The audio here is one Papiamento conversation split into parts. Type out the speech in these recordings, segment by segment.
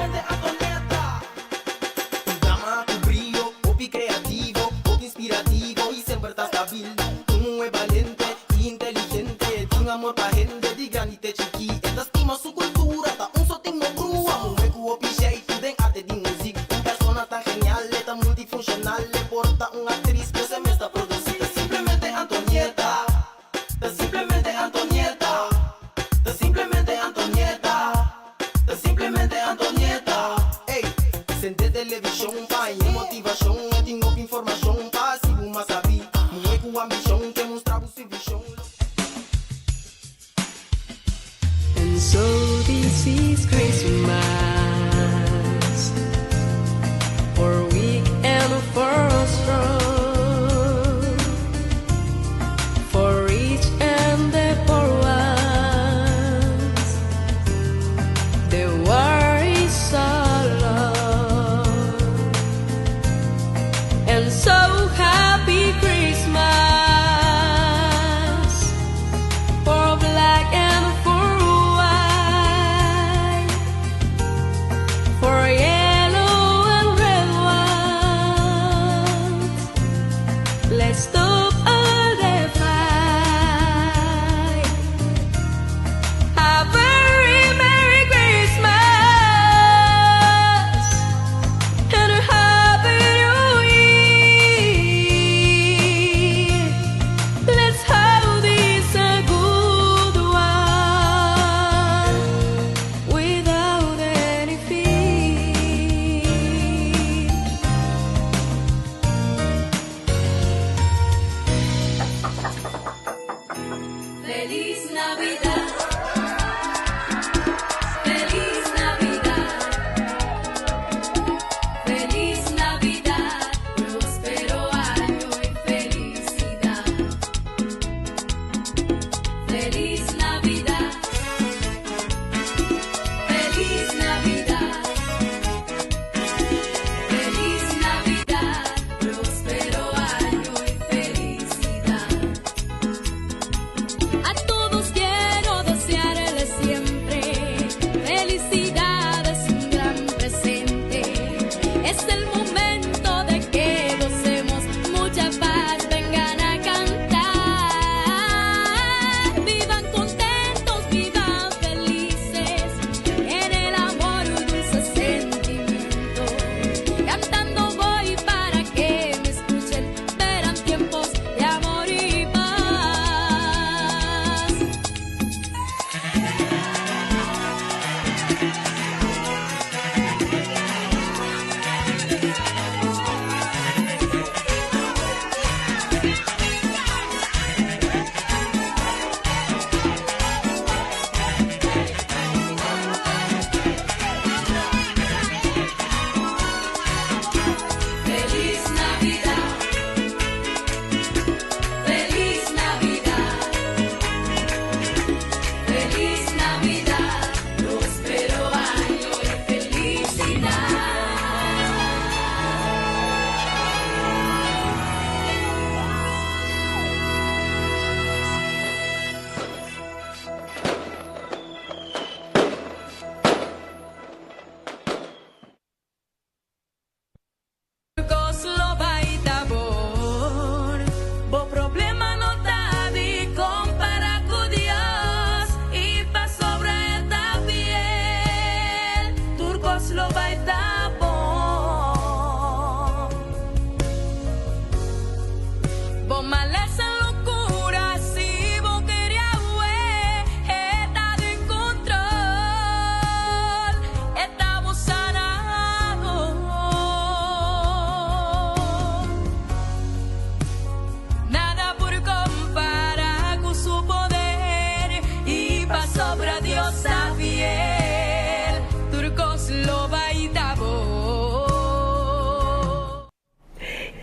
simplemente Antonieta. Un dama ku brio, hopi kreativo, hopi inspirativo i semper ta stabil. Un muhé balente i inteligente, tin amor pa hende di grandi te chikí. E ta stima su kultura, ta un so tin no brua. Muhé ku hopi sheitu den arte di muzik. Un persona tan genial, e ta multifunshonal, e por ta un aktris, pero e mes ta produsí. Ta simplemente Antonieta, ta simplemente Antonieta, ta simplemente Antonieta, ta simplemente Antonieta. Ey, sende televishon pa haña motivashon, e tin hopi informashon pa hasi bo mas sabí. Muhé ku ambishon ke mustra bo su vishon. And so this is Christmas For weak and for strong For rich and the poor ones The war is so long And so happy Christmas For black and for white For yellow and red ones Let's stop all the fight A very Merry Christmas and a Happy New Year. Let's have this a good one without any fear. Feliz Navidad. Feliz Navidad. Feliz Navidad. Próspero año y felicidad. Feliz Navidad. Feliz Navidad. Feliz Navidad. Próspero año y felicidad. A todos quiero desearles siempre felicidad es un gran presente. Es el momento de que gocemos mucha paz. Vengan a cantar. Vivan contentos, vivan felices. En el amor un dulce sentimiento. Cantando voy para que me escuchen. Verán tiempos de amor y paz. Feliz Navidad. Feliz Navidad. Feliz Navidad. Próspero año y felicidad. Kos lo bai ta bon. Bo problema no ta di kompará ku Dios i pasobra e ta fiel. Tur kos lo bai ta bon. Bo malesa lo kura si bo kere e ta den kontrol. E ta bo sanadó. Nada por kompará ku su poder i pasobra Dios ta fiel. Tur kos lo bai ta bon.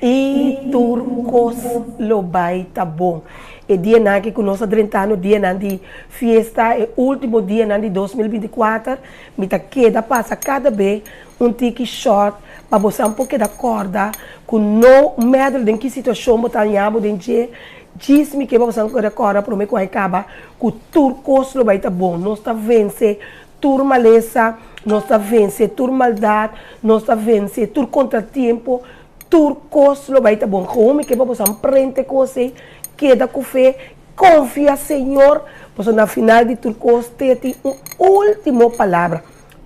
I tur kos lo bai ta bon. E dianan aki ku nos a drentando dianan di fiesta, e último dianan di 2024, mi ta keda pasa kada be un tiki short pa bo por keda kòrda ku no matter den ki situashon bo ta haña bo den dje, djis mi ke pa bo keda kòrda promé ku a kaba ku tur kos lo bai ta bon. Nos ta vense. tur malesa, nos ta vense tur maldat, nos ta vense tur kontratiempo, tur kos lo bai ta bon. Gewoon mi ke pa boso a prente kos ei, keda ku fe, konfia Señor, pasobra na final di tur kos te tin un ultimo palabra.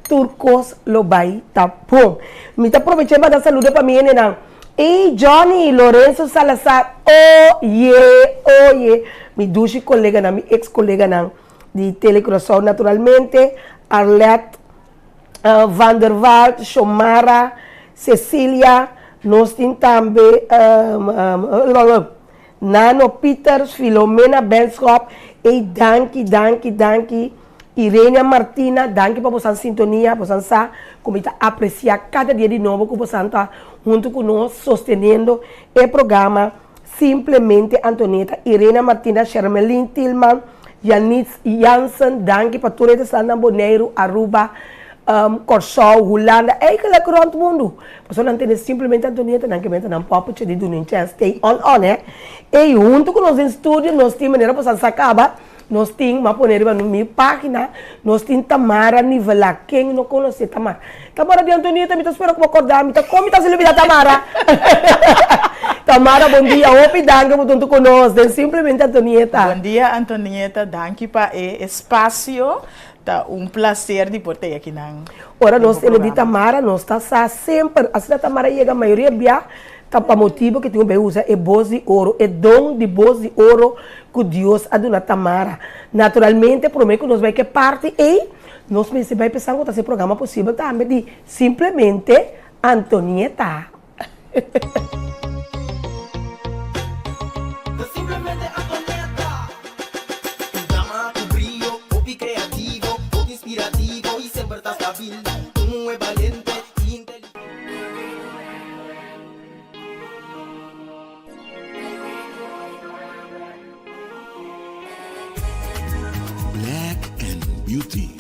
Tur kos lo bai ta bon. Mi ta probecha pa da saludo pa mi hendenan. Ey Johnny, Lorenzo Salazar, oh ye, oh ye, mi dushi koleganan, mi ex koleganan di Tele Curaçao naturalmente, Arlette van der Walt, Shomara, Cecilia, nos tin tambe Nano Pieters, Filomena Benschop, ey danki, danki, danki, Irenia Martina, danki pa bosan sintonia, bosan sa ku mi ta apresia kada dia di nobo ku bosan ta huntu ku nos sosteniendo e programa Simplemente Antonieta, Irenia Martina, Shermelin Tilman, Janitz Jansen, danki pa tur e ta na Boneiru, Aruba, Kòrsou, Hulanda, eigenlijk rònt mundu. Pasobra nan tene Simplemente Antonieta, nan ke meta nan pòputje di duna un chèns stay on on eh. Ey huntu ku nos den studio nos tin manera bosan sa kaba. Nos tin, m'a pone riba mi página, nos tin Tamara Nivelá. Ken no konosé Tamara? Tamara di Antonieta, mi ta spera ku bo kòrda mi. Ta kon mi ta hasi lubidá Tamara? Tamara, bon dia. Hopi danki pa tuntu ku nos den Simplemente Antonieta. Bon dia Antonieta, danki pa e espasio. Ta un plaser di por ta aki nan. Ora nos tene di Tamara, nos ta sa semper, asina Tamara yega mayoria bia, Ta pa motibu ku tin un bai usa e bos di oro, e don di bos di oro ku Dios a duna Tamara. Naturalmente, promé ku nos bai ku e parti ei, nos mester bai pensa ku ta hasi e programa posibel tambe di Simplemente Antonieta. Simplemente Antonieta. Un dama ku brio, hopi kreativo, hopi inspirativo i semper ta stabil. Un muhé balente i inteligente. Black and Beauty.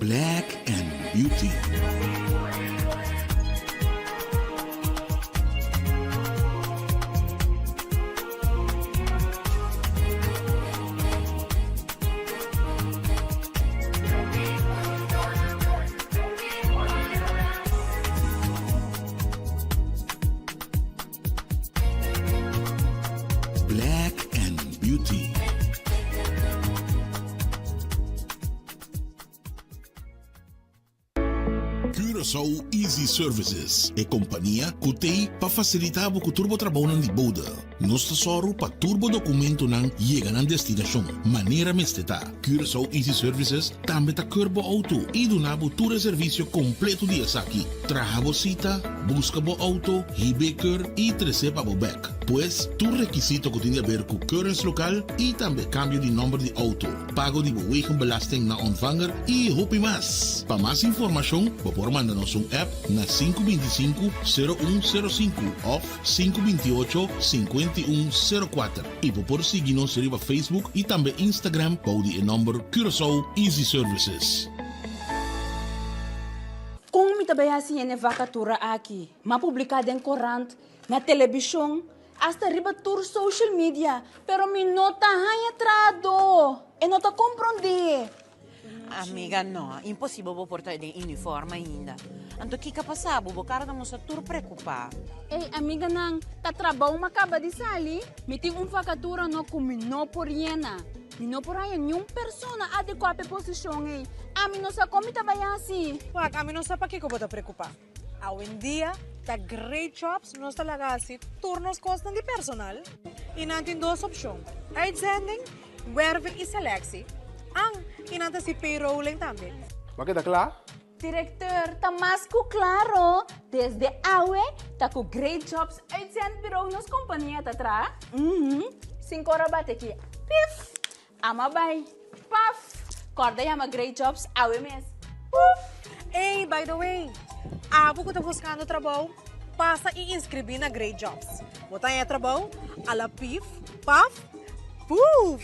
Black and Beauty. Black and Beauty. Curaçao Easy Services, e kompania ku t'ei pa fasilitá bo ku tur bo trabounan di bode. Nos ta sòru pa tur bo dokumentonan yega nan destinashon manera mester ta. Curaçao Easy Services tambe ta keur bo outo i duna bo tur e servisio kompleto di esaki. Traha bo sita, buska bo outo, hib'é keur i tres'é pa bo bèk. Pues, tur rekisito ku tin di aber ku keuringslokaal i tambe kambio di nòmber di outo, pago di bo wegenbelasting na ontvanger i hopi mas. Pa mas informashon bo por manda nos un app na 525 0105 òf 528 5104 i bo por sigui nos riba Facebook i tambe Instagram bou di e nòmber Curaçao Easy Services. Kon mi ta bai hasi hende vakatura aki? M'a publiká den korant, na telebishon, hasta riba tur social media, pero mi no ta haña trahadó. E no ta komprondé. Amiga, no, imposibel bo por ta den uniform ainda. Anto kiko a pasa bo? Bo kara ta mustra tur preokupá. Ey, amiganan, ta trabou m'a kaba di sali. Mi tin un vakatura no ku mi no por yena. Mi no por haña niun persona adekuá pa e posishon ei. Ami no sa kon mi ta bai hasi. Wak, ami no sa pakiko bo ta preokupá. Awendia ta Great Jobs nos ta laga hasi tur nos kosnan di personal i nan tin dos opshon, uitzending, werving i selectie. An, i nan ta hasi payrolling tambe. Bo a keda kla? Directeur, ta mas cu claro, desde awe ta cu Great Jobs Uitzendbureau nos compania ta traha. Uhum, sin cora bate aki, pif! Ama bai, paf! Corda yama Great Jobs awe mes, puf! Ey, by the way, abo cu ta buscando trabou, pasa y inscribi na Great Jobs. Bo ta haña trabou a la pif, paf, puf!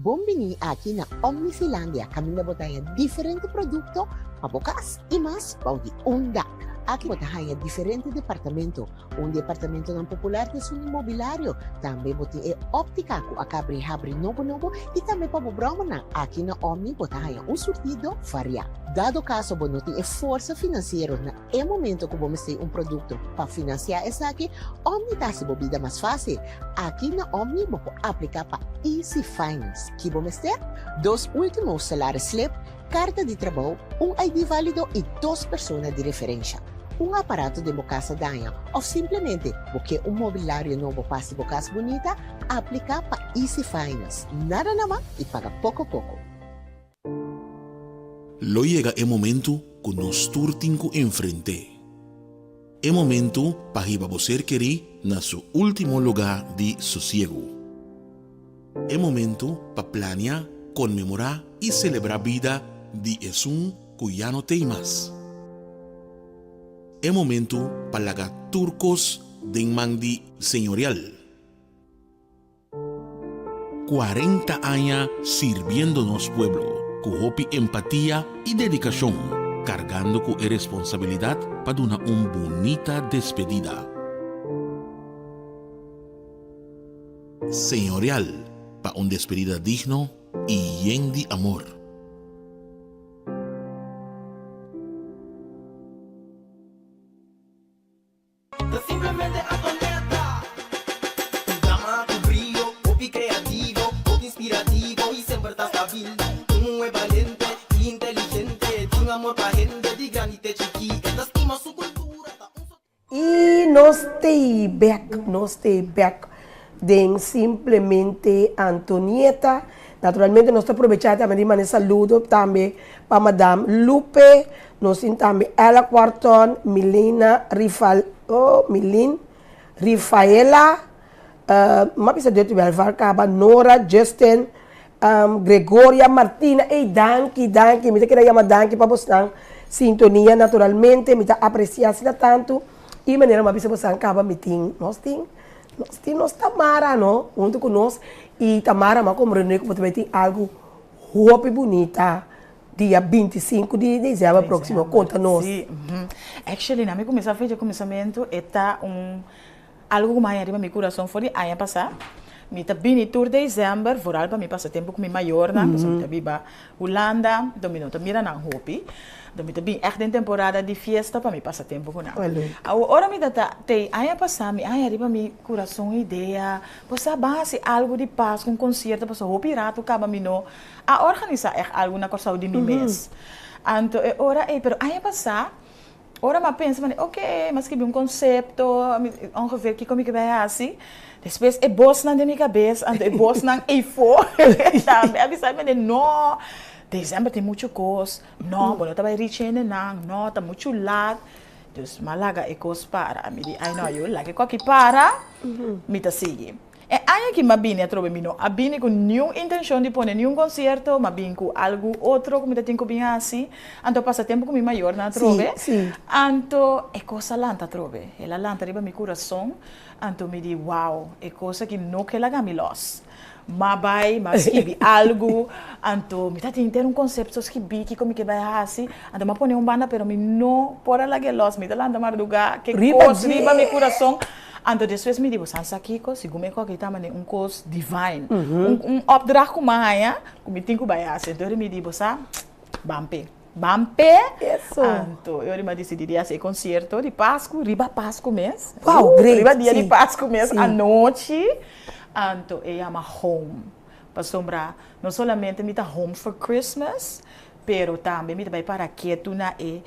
Bon bini aki na Omnifilandia kaminda bo ta haña diferente produkto pa bo kas i mas bou di un dak. Aki bo ta haña diferente departamento. Un di e apartamentonan popular ta esun di mobilario. Tambe bo tin e óptika ku a kabri habri nobo nobo i tambe pa bo bròmernan. Aki na Omni bo ta haña un surtido variá. Dado kaso bo no tin e forsa finansiero na E momento ku bo mester un produkto pa finansiá esaki, Omni ta hasi bo bida mas fásil. Aki na Omni bo por apliká pa Easy Finance. Ki bo mester? Dos último salaris slip, karta di trabou, un ID válido i dos persona di referensha. Un aparato den bo kas a daña òf simplemente bo ke un mobilario nobo pa hasi bo kas bunita? Apliká pa Easy Finance. Nada nama i paga poko poko. Lo yega e momentu ku nos tur tin ku enfrent'é. E momentu pa hiba bo ser kerí na su último lugá di sosiegu. E momentu pa plania, konmemorá i selebrá bida di esun ku ya no t'ei mas. E momentu pa laga tur kos den man di Señorial. 40 aña sirbiendo nos pueblo ku hopi empatia i dedikashon, kargando ku e responsabilidat pa duna un bunita despedida. Señorial pa un despedida digno i yen di amor. Ta simplemente Antonetta. Un dama ku brio, hopi kreativo, hopi inspirativo i semper ta stabil. Un muhé balente i inteligente, tin amor pa hende di grandi te chikí. E ta stima su kultura, ta un. I nos t'ei bèk, nos t'ei bèk den simplemente Antonieta. Naturalmente nos ta probechá tambe di manda e saludo tambe pa Madam Lupe, nos tin tambe Ella Cuarton, Milena Rifal, oh, Milin, Rifaela, m'a bisa Dirty Welvaart kaba, Nora, Justin, Gregoria, Martina, ey danki, danki, mi ta keda yama danki pa bosnan sintonia naturalmente, mi ta aprecia asina tantu y manera m'a bisa bosnan kaba mi tin, nos tin. Nos tin nos Tamara no hunto cu nos y Tamara m'a comprende cu bo ta bay tin algo hopi bunita dia 25 di december proximo conta nos. Si, actually na mi cuminsa fecha cuminsamento e ta un algo cu mi haya riba mi curason for di aña pasa. Mi ta bini tur december vooral pa mi pasa tempo cu mi mayornan pasobra mi ta biba Hulanda, do mi no ta mira nan hopi. Do mi ta bin ègt den temporada di fiesta pa mi pasa tempu ku nan. Awor ora mi ta ta tei aña pasá mi a haña riba mi kurason idea, bo sa ban hasi algu di Pasku, un konsierto pasobra hopi ratu kaba mi no a organisá ègt algu na Kòrsou di mi mes. Anto e ora ei, pero aña pasá Ora mi a pensa mane ok, mi a skibi un konsepto, ongeveer kiko mi ke bai hasi. Despues e bosnan den mi kabes, anto e bosnan eifó tambe a bisa mi mane no, desember tin muchu kos, no bo no ta bai richi hendenan, no ta muchu lat. Dus mi a laga e kos para, mi di ai no yu laga e koki para, mi ta sigui. E aña ki m'a bini atrobe mi no a bini ku niun intenshon di pone niun konsierto, m'a bin ku algu otro ku mi ta tin ku bin hasi. Anto pasa tempu ku mi mayornan atrobe, anto e kos a lanta atrobe. El a lanta riba mi kurason, anto mi di wow, e kos aki no ke laga mi lòs. M'a bai, m'a skibi algu, anto mi ta tin henter un konsepto skibí kiko mi ke bai hasi, anto m'a pone un banda pero mi no por a lag'é lòs, mi ta lanta mardugá ke kos riba mi kurason. Anto despues mi di, bo san sa kiko? Segun mi koki ta mane un kos divine. Un opdracht ku mi a haña, ku mi tin ku bai hasi. Anto mi di, bo sa, ban p'e. Ban p'e. Eso. Anto e ora mi a disidí di hasi e konsierto di Pasku riba Pasku mes. Wow, great. Riba dia di Si. Pasku mes Si. anochi. Anto e yama Home. Pasobra no solamente mi ta home for Christmas, pero tambe mi ta bai para ketu na e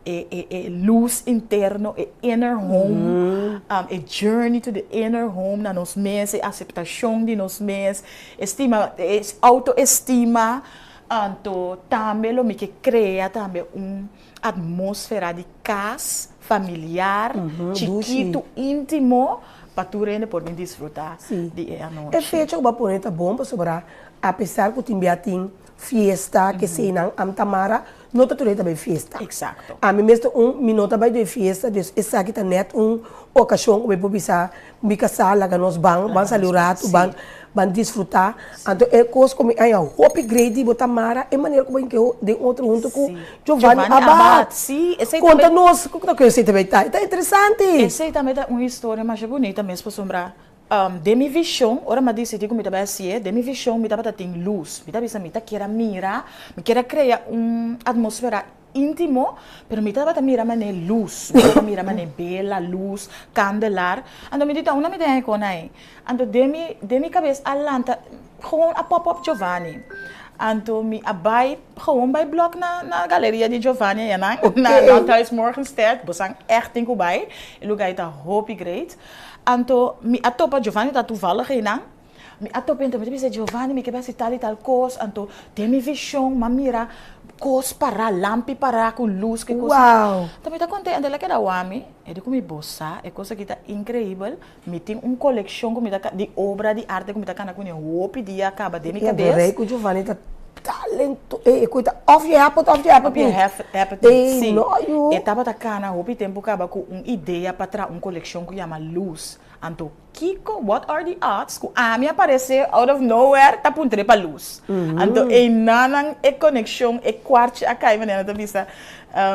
e e e lus interno, e inner home, e journey to the inner home na nos mes, e aseptashon di nos mes, e stima, e autoestima. Anto tambe lo mi ke krea tambe un atmósfera di kas familiar, chikitu, íntimo, pa tur hende por bin disfrutá di e anochi. E fecha ku bo a pone ta bon pasobra apesar ku tin bia tin fiesta, keseinan, am Tamara no ta tur hende ta bai fiesta. Eksakto. Ami mes ta un, mi no ta bai den fiesta, dus esaki ta nèt un okashon ku mi por bisa mi kasá laga nos ban, ban sali un ratu, ban ban disfrutá. Anto e kos ku mi haña hopi great di bo Tamara, e manera ku bo hinka den otro huntu ku Giovanni Abath. Sí, esei Konta tambe. nos ku ta ku esei tambe ta, e ta interesante. Esei tambe ta un historia masha bunita mes pasobra den mi vishon ora mi a disidí ku mi ta bai hasié, den mi vishon mi tabata tin lus. Mi ta bisa mi ta kier a mira, mi kier a krea un atmósfera Intimo, pero mi tabata mira man'é lus, mi tabata mira man'é bela, lus, kandelar. Anto mi di ta unda mi ta haña e kona ei? Anto den mi, den mi kabes a lanta, gewoon a pop up Giovanni. Anto mi a bai, gewoon bai blòk na, na galeria di Giovanni ayanan, na Landhuis Morgenster, bosan ègt tin ku bai, e lugá ei ta hopi great. Anto mi a topa Giovanni ta toevallig einan. Mi a topa enta mi ta bisa Giovanni mi ke bai hasi tal i tal kos anto den mi vishon m'a mira kos pará lampi pará ku lus ke kos Wow! Anto mi ta kont'é anto el a keda wak mi e di ku mi bo sa e kos aki ta increibel mi tin un kolekshon ku mi ta di obra di arte ku mi ta kana kuné hopi dia kaba den mi E kabes. rei ku Giovanni ta talento e ku ta òf je hèp it òf je hèp it Òf je niet. hèp it niet Ey si no yu. E tabata kana hopi tempu kaba ku un idea pa traha un kolekshon ku yama lus anto Kiko, what are the odds ku ami a parese out of nowhere ta puntr'é pa lus? Anto einanan e konekshon, e kwartje a kai manera nan ta bisa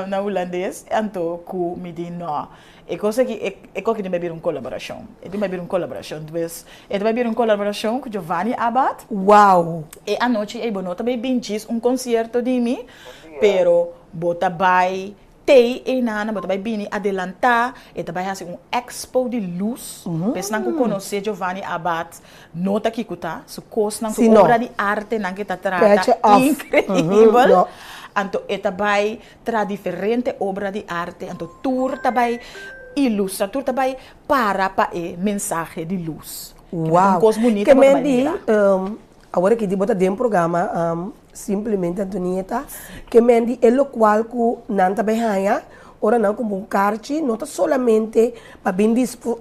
na hulandes, anto ku mi di no, e kos aki, e kos aki tin bai bira un kolaborashon, e tin bai bira un kolaborashon. Dus e ta bai bira un kolaborashon ku Giovanni Abath. Wow! E anochi ei bo no ta bai bin djis un konsierto di mi, pero bo ta bai Tei einan bo ta bai bini adelantá, e ta bai hasi un expo di lus. Pa esnan ku konosé Giovanni Abath no ta kiko ta, su kosnan, su Sí, no. obra di artenan ke ta trata Petje af. inkreibel. No. Anto e ta bai traha diferente obra di arte, anto tur ta bai ilustra, tur ta bai para pa e mensahe di lus. Ke ta un Wow. kos bunita Ke bo ta men bai di, mira. Awor aki di bo ta den programa Simplemente Antonieta, ke men di e lokual ku nan ta bai haña ora nan kumpra un karchi no ta solamente pa bin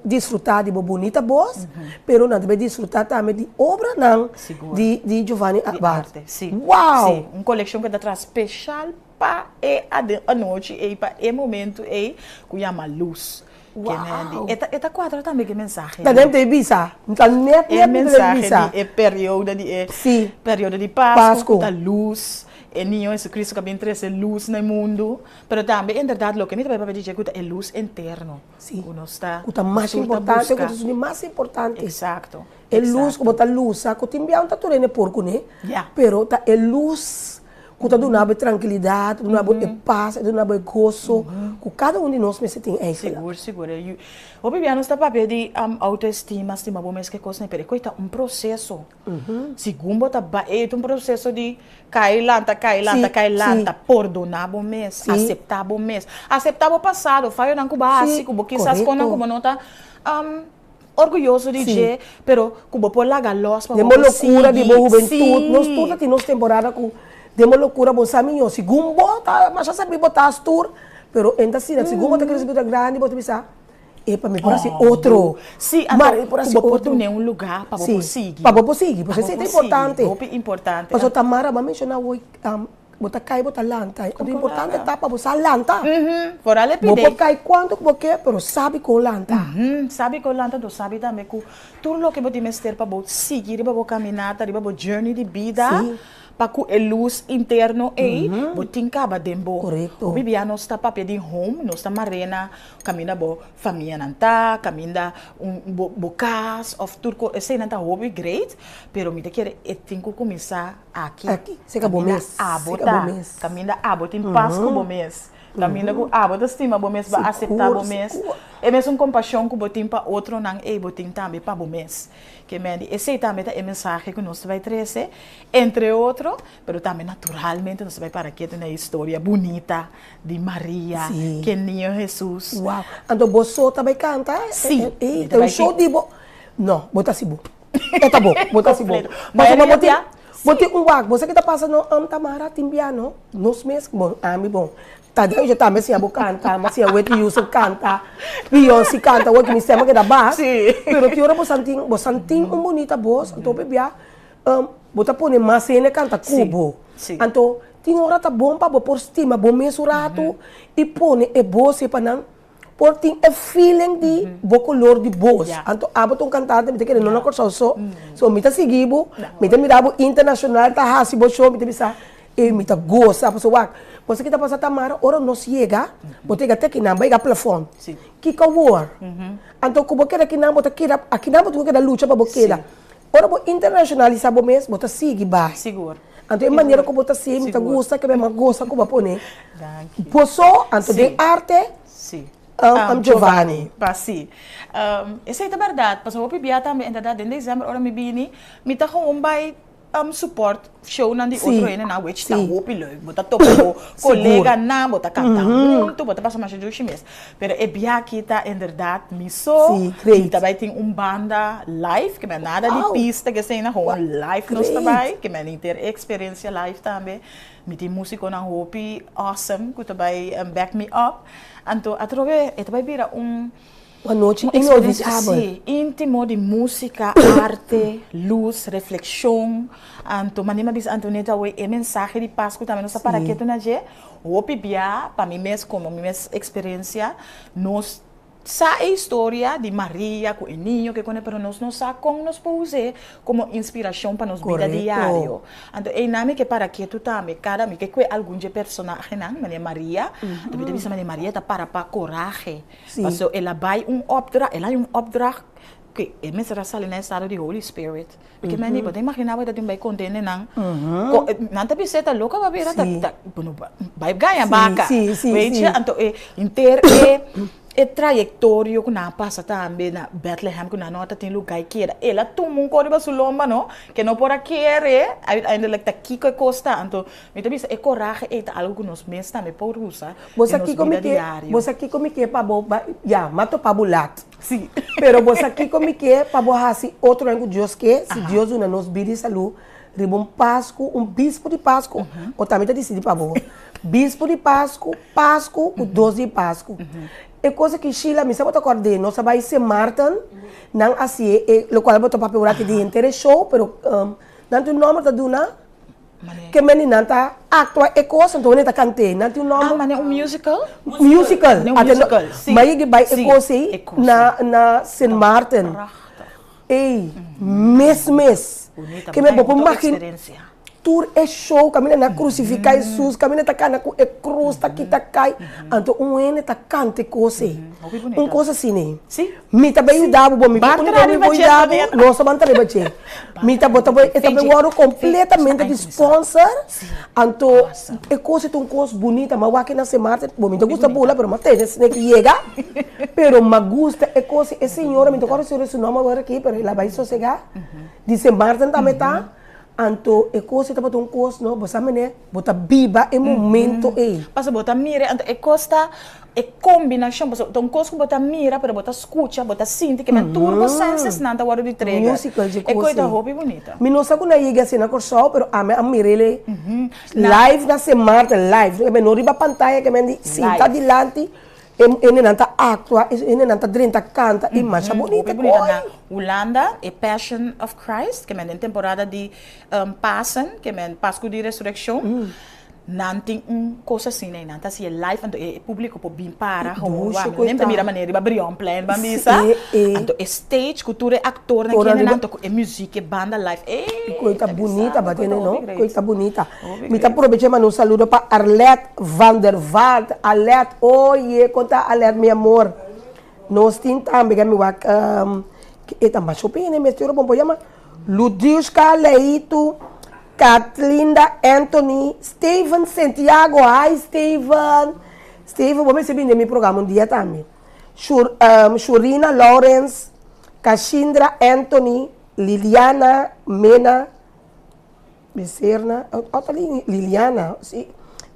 disfrutá di bo bunita bos, pero nan ta bai disfrutá tambe di obranan di di Giovanni Abath. Wow! Sí, un kolekshon ku ta traha speshal pa e anochi ei, pa e momentu ei ku yama lus. Wow! E ta, e ta cuadra tambe cu e mensahe. Ta net e bisa. Ta net E net mi ta mensahe bisa. di e periodo di e Sí. periodo di Pascu, Pascu. cu ta luz. E Niño Jesucristo cu a bin trece luz na e mundo. Pero tambe inderdaad loke mi ta bay papia di dje cu ta e luz interno. Sí. Cu nos ta, Cu ta mas nos tur ta importante, cu busca. ta esun di mas importante. Exacto. E luz cu Exacto. bo ta lusa, cu tin bia un ta tur hende por cune. Ya. Pero ta e luz Ku ta duna bo e trankilidat, ta duna bo e pas, e duna bo e goso ku kada un di nos mester tin eigenlijk. Sigur, sigur. Hopi bia nos ta papia di autoestima, stima bo mes, ke kosnan, pero e kos ta un proseso. Segun bo ta bai, e ta un proseso di kai lanta, kai lanta, kai lanta, pordoná bo mes, aseptá bo mes, aseptá bo pasado, fayonan ku bo a hasi, ku bo kisas konan ku bo no ta Orguyoso di dje, pero ku bo por laga los pa Den bo bo por lokura di sigui. bo hubentut, nos Sí. tur ta tin nos temporada ku den bo lokura bo sa miño, segun bo ta masha sabí bo ta stuur, pero en ta asina, segun bo ta krese bo ta grandi bo ta bisa, epa mi por hasi otro, Sí, mara anto mi por ku hasi bo por otro. dun'é un lugá pa bo Sí, por sigui. pa bo por sigui, Pa pasobra bo esei ta por sigui, importante. hopi importante. Pasobra Tamara bo a menshoná awor Bo ta kai, bo ta lanta. Anto importante ta pa bo sa lanta. Foral e Bo pidei. por kai kuantu ku bo ke, pero sabi kon lanta. Sabi kon lanta, anto sabi tambe ku tur loke bo tin mester pa bo sigui riba bo kaminata, riba bo journey di bida, Sí. Pa ku e lus interno ei, bo tin kaba den bo. Korekto. Hopi bia nos ta papia di home, nos ta marena kaminda bo famianan ta, kaminda un bo bo kas òf tur kos, eseinan ta hopi great, pero mi ta kere e tin ku kuminsá aki. Aki, serka bo Kaminda mes, abo serka bo ta, mes. kaminda abo tin pas ku bo mes, kaminda ku abo ta stima bo mes, bo a aseptá bo Sigur, mes, sigur. e mesun kompashon ku bo tin pa otronan ei bo tin tambe pa bo mes. Ke men di esei tambe ta e mensahe ku nos ta bai trese, entre otro, pero tambe naturalmente nos ta bai para ketu na e historia bunita di Maria, Sí. ke niño Hesus. Wow! Anto bo so ta bai kanta? Sí, Ey, mi ta ta un bai show tin. di bo. No, bo ta hasi bo. E ta bo, bo ta hasi bo. Completo. Pasobra Mayoria bo tin, bia, bo sí. tin un wak, bo sa ki ta pasa no, Tamara, tin bia no, nos mes, bon, ami bon, Ta den yo tambe siña bo canta, ma siña Whitney Houston canta, Beyonce canta, awor ki mi stem a keda bas, pero ki ora bo santin, bo santin un bunita bos, anto hopi bia bo ta pone mas hende canta cu bo. Anto tin ora ta bon pa bo por stima bo mes un rato y pone e bos ei pa nan por tin e feeling di bo color di bos. Anto abo ta un cantante, mi ta kere no na Corsou so, so mi ta sigui bo, mi ta mira bo internacional ta haci bo show, mi ta bisa E mi ta gosa pasobra wak, bo sa ki ta pasa Tamara, ora nos yega, bo ta yega te akinan, bo a yega plafon. Kiko awor? Anto ku bo keda akinan, bo ta keda, akinan bo tin ku keda lucha pa bo keda. Ora bo internashonalisá bo mes, bo ta sigui bai. Anto e manera ku bo ta sigui, mi ta gusta, ke mi a gosa ku bo a pone bo so, anto den arte, Giovanni. Pa si. Esei ta bèrdat, pasobra hopi bia tambe, inderdat, den desèmber ora mi bini, mi ta gewoon bai support shownan di otro hendenan which ta hopi leuk. Bo ta topa bo coleganan, bo ta canta hunto, bo ta pasa masha dushi mes. Pero e bia aki ta inderdaad mi so, mi ta bay tin un banda live, ke men nada di pista ke eseinan, gewoon live nos ta bay, ke men henter e experiencia live tambe. Mi tin musiconan hopi awesome ku ta bay back me up. Anto atrobe e ta bay bira un. Un anochi Un experiencia inolvidabel. así, íntimo di música, arte, luz, reflexion. Anto manera mi a bisa Antonieta awe, e mensahe di Pascu tambe nos ta para ketu na dje. Hopi bia, pa mi mes, como mi mes experiencia, nos sa e historia di Maria cu e niño ke cone, pero nos no sa con nos por us'e como inspiracion pa nos bida diario. Anto einan mi ke para ketu tambe, cada mi ke kue algun dje personahenan, manera Maria, anto mi ta bisa manera Maria ta para pa corahe. Paso el a bai un opdracht, el a hay un opdracht ku e mester a sali na estado di Holy Spirit. Ke meni, bo ta imagina bo ta tin bai konta hende nan, nan ta bis'é ta loka bo a bira, ta bo no bai gaña baka. Weet je, anto e henter e e trayektorio ku nan a pasa tambe na Bethlehem ku nan no a ta tin luga i keda. El a tuma un kos riba su lomba no, ke no por a kere, uiteindelijk ta kiko e kos ta. Anto Mi ta bisa e corahe ei ta algo cu nos mes tambe por usa Bo den sa nos kiko mi bida ke, diario. bo sa kiko mi ke pa bo ba, ya, m'a topa bo lat. Sí. Pero bo sa kiko mi ke pa bo hasi otronan ku Dios ke, si Aha. Dios duna nos bida i salú, riba un Pasku, un bispu di Pasku, o tambe ta disidi pa bo, bispu di Pasku, Pasku ku dos di Pasku. E kos aki Sheila, mi sa bo ta kòrd'é, nos a bai Sint Maarten, nan hasié e, lokual bo ta papia ora aki di henter e show, pero nan tin un nòmber ta duna. Ke meni nan ta actua e cos anto wene ta cant'e nan tin un nomber. Ah mane un musical? Musical. Mane un musical si. Ma yegi bay e cos ey na na Sint Maarten. Prachtig. Ey mes mes. Bunita Ke men bo por bunita magina experiencia. tur e show caminda nan a crucifica Jesus caminda ta cana cu e cruz ta kita cay anto un hende ta canta e cos ey. Hopi bunita. Un cos asina ey. Si. Mi ta bay yuda bo, bo mi Ban único traha mi riba por dje, yuda bo, Antonieta. nos ta ban traha riba dje. Mi ta bo ta bay, e ta bay wòrdu kompletamente di sponsor, anto e kos ei ta un kos bunita, m'a wak na Sint Maarten, bo mi ta gusta bula pero m'a tene esne ki yega, pero m'a gusta e kos ei, e señora, mi ta kòrda señora su nòmber awor aki, pero el a bay sosegá, di Sint Maarten tambe ta, anto e kos ei tabata un kos no, bo sa mene, bo ta biba e momento ei. Pasobra bo ta mira, anto e kos ta E kombinashon, pasobra ta un kos ku bo ta mira, pero bo ta skucha, bo ta sinti, ke men tur bo sensesnan ta wòrdu di trigger. Musical dje E kos koi ta ei. hopi bunita. Mi no sa ku nan yega asina na Kòrsou, pero ami a mir'é live na Sint Maarten, live. Ke men no riba pantaya, ke men di sinta Live. dilanti, e hendenan ta aktua, e hendenan ta drenta kanta, i masha bunita Hopi bunita. koi. Na Hulanda, e Passion of Christ, ke men den temporada di Pasen, ke men Pasku di Resurekshon. Nan tin un kos asina i nan ta hasié live anto e públiko por bin para gewoon Dushi wak. ku e Mi ta ta. mira manera riba Brionplein ban bisa. Sí, e. Anto e stage ku tur e aktornan Ora kende riba. nan anto ku e muziek e banda live E ey koi ta ta bisa bunita bo ba koi ta tene no hopi koi great ta bunita. hopi Mi ta great. probecha manda un saludo pa Arlette van der Vaart Arlette oye kon ta Arlette mi amor nos tin tambe mi wak e ta masha hopi hende mester ora bo por yama Ludiushka Leitu Katlinda Anthony Steven Santiago hi Steven Steven bo mester bini den mi programa un dia tambe Shur Shurina Lawrence Kashindra Anthony Liliana Mena Becerna oh ta Liliana si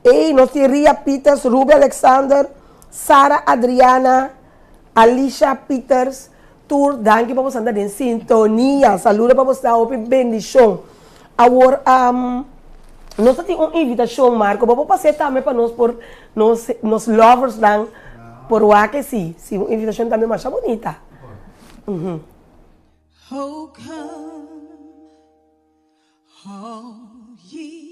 ey nos tin Ria Pieters Ruby Alexander Sara Adriana Alicia Pieters Tur danki pa boso ta den sintonia. Saludo pa boso hopi bendicion. Awor nos ta tin un invitacion Marco, bo por pas'e tambe pa nos por nos nos lovers nan por wak e si. Si un invitacion tambe masha bunita. Oh come all ye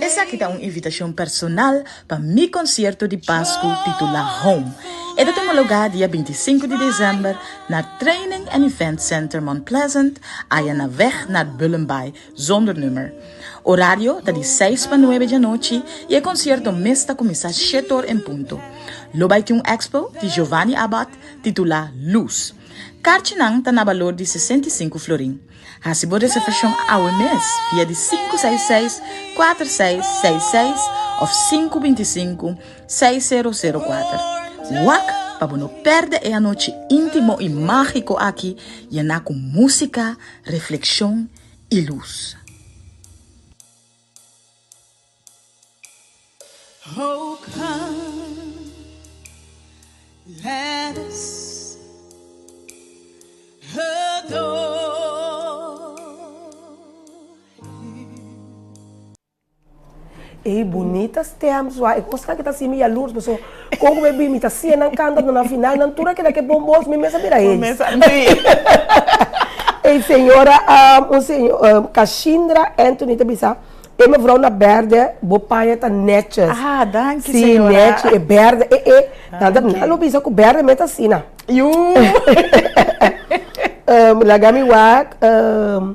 Esaki ta un invitashon personal pa mi konsierto di Pasku titulá Home. E ta tuma lugá dia bintisinku di desèmber na Training and Event Center Mount Pleasant, aya na Weg naar Bullenbaai, zonder nummer. Orario ta di seis pa nuebe djanochi i e konsierto mes ta kuminsá shete or en punto. Lo bai tin un expo di Giovanni Abath titulá Luz. Karchinan ta na balor di 65 florin. Hasi bo reservashon awe mes via di 566 4666 òf 525 6004. Wak pa bo no pèrdè e anochi íntimo i mágiko aki yená ku músika, reflekshon i lus. Oh come let us adore him. Ey bunita stem swa e kosnan ki ta hasi mi yalurs paso kon ku mi bin mi ta siña nan kanta na final nan tur a keda ke bon bos mi mes a bira heis. Ey señora un señor Kashindra Anthony ta bisa E mevrouw na berde, bo paña ta netjes. Ah, danki Sí, señora. nechi, e berde, e e. Nan ta, nan lo bisa ku berde mes ta asina. Yu. Um, laga mi wak, um,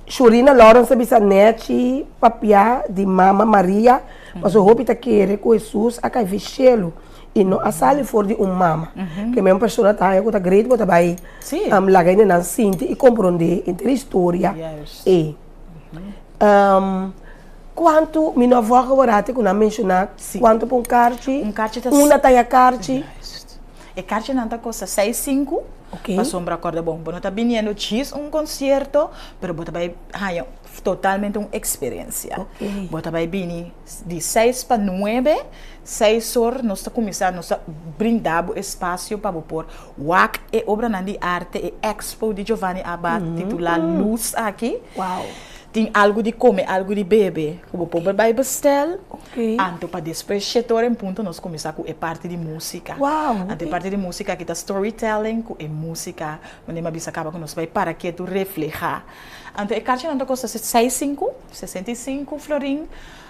Shurina Lawrence ta bisa nechi papia di mama Maria, pasobra hopi ta kere ku Hesus a kai fi shelu i no a sali for di un mama. Ke men persona ta haña ku ta great bo ta bai Sí. um, laga hende nan sinti i komprondé henter e historia Juist. ei. Um, kuantu, mi no a vòg aworati ku nan menshoná kuantu pa un karchi, Un karchi ta unda ta ya karchi. Juist. E karchinan ta kosta seis sinku, Oké. pasobra kòrda bon, bo no ta biniendo djis un konsierto, pero bo ta bai haña totalmente un eksperensia. Oké. Bo ta bai bini di seis pa nuebe, seis or nos ta kuminsá, nos ta brinda bo espasio pa bo por Wak e obranan di arte, e expo di Giovanni Abath titulá Luz aki. Wow. Tin algu di kome, algu di bebe ku bo por bai bestel. Ok. Anto pa despues shete ora en punto nos kuminsá ku e parti di músika. Wow. Anto e parti di músika aki ta storytelling ku e músika manera mi a bisa kaba ku nos bai para ketu reflehá. Anto e karchinan ta kosta seis sinku, 65 florin.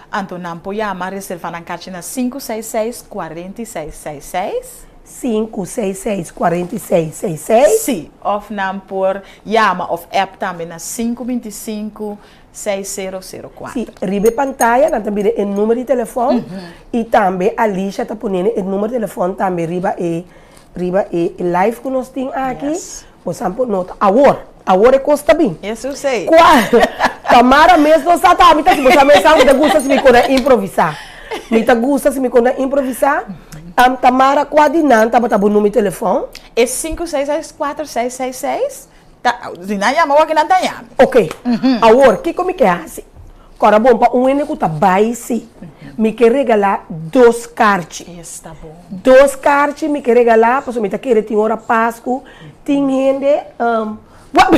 Anto nan por yama reservá nan karchi na 566 46 66. 566 46 66. Sí, òf nan por yama òf app tambe na 525 6004. Sí, riba e pantaya nan ta mira e numero di telefòn i tambe Alicia ta poniendo e numero di telefòn tambe riba e riba e live ku nos tin aki. Yes. Bo sa por nota. Awor, awor e kos ta bin. Hesus ei. Kua? Tamara mes no sa ta. Mi ta si bo sa mes sa mi ta gusta si mi kon a improvisá. Mi ta gusta si mi kon a improvisá. Am Tamara kua di nan tabata bo numero di telefòn? E 5664666 ta, si nan yama wak nan ta yami. Oké. Awor, kiko mi ke hasi? Kòrda bon pa un hende ku ta bai si, mi ke regalá dos karchi. Esta bon. Dos karchi mi ke regalá pasobra mi ta kere tin ora Pasku tin hende wak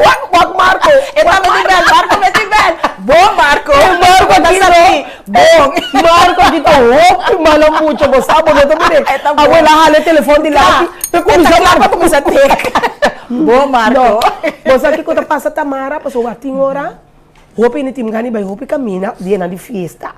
wak wak Marco. E ta meti bèl, Marco meti bèl. Bon Marco. E Marco ta aki no. sabí. Bon. Marco aki ta hopi malo mucha bo sa bo no ta mira. E ta bon. Abuela hala e telefòn dilanti Ta. ta kuminsá E ta kla pa kuminsá tek. Bon Marco. No. Bo sa kiko ta pasa Tamara pasobra tin ora. Hopi hende tin gana di bai hopi camina dianan di fiesta.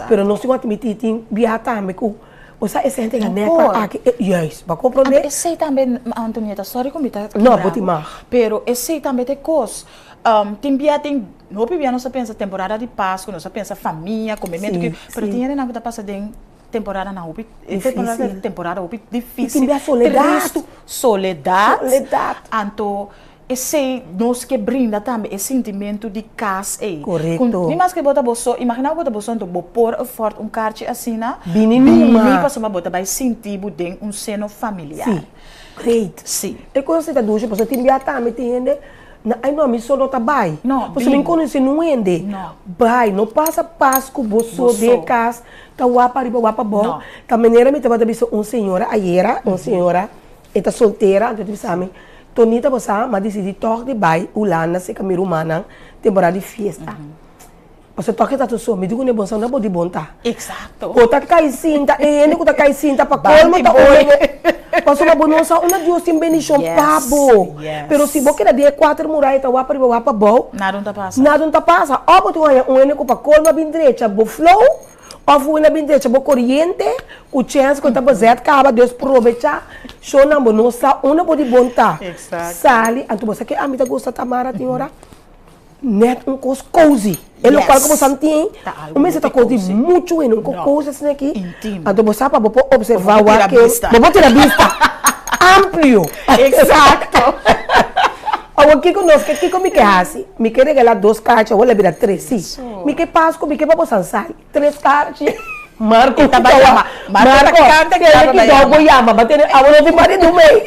Pero nos tin ku atmití tin biaha tambe ku bo sa esei hende ta nèt pa aki. Juist, bo a komprondé? Anto esei tambe, Antonieta, sorry ku mi ta kibra bo. No, bo tin mag. Pero esei tambe ta e kos. Tin bia tin, hopi bia nos ta pensa temporada di Pasku, nos ta pensa famia, komementu, pero tin hendenan ku ta pasa den temporadanan hopi, e temporada ta temporada hopi difícil, I tin bia soledat. Tristu, soledat. Soledat. Anto esei nos ke brinda tambe e sintimentu di kas ei. Korekto. Ni maske bo ta bo so, imagina bo ta bo so anto bo por afford un karchi asina, Bini numa. Bini pasobra bo ta bai sinti bo den un seno familiar. Si, great. Si. E kos ei ta dushi pasobra tin bia tambe tin hende Na ay no, mi so no ta bai. No, Pasobra mi bin. konosé nun hende. No. Bai, no pasa pas ku bo so Bo den so. kas, ta wak pariba, wak pabou. No. Ta manera mi tabata bisa un señora ayera, un señora, e ta soltera, anto e ta bisa mi, Tonita bo sa, m'a disidí tòg di bai Hulanda serka mi rumannan temporada di fiesta. Pasobra tòg e ta so, mi di kuné bon sa unda bo di bon ta. Exacto. Bo ta kai sinta, e hende ku ta kai sinta pa kolmo ta ora bo, pasobra bo no sa unda Dios tin bendishon pa bo. Pero si bo keda den e kuater muraya ta wak pariba wak pabou, Nada un ta pasa. nada un ta pasa. Òf bo tin haña un hende ku pa kolmo a bin drecha bo flow, òf un hende a bin drecha bo koriente, ku chèns ku e ta bezet kaba, Dios probechá shownan bo no sa unda bo di bon ta. Exacto. Sali, anto bo sa ke ami ta gusta Tamara tin ora? Net un kos cozy. E lokual ku bo sa tin, un mester ta kos di muchu hende, un kos cozy asina aki. Anto bo sa pa bo por observa wak ke, bo por tira bista amplio. Exacto. Awor kiko nos ke, kiko mi ke hasi? Mi ke regala dos karchi, awor lo bira tres, si. Mi ke Pasku, mi ke pa bo san sali. Tres karchi. Marco ta bai yama. Marco, kende ki dou bo yama? Ba tene awo no tin mari numey.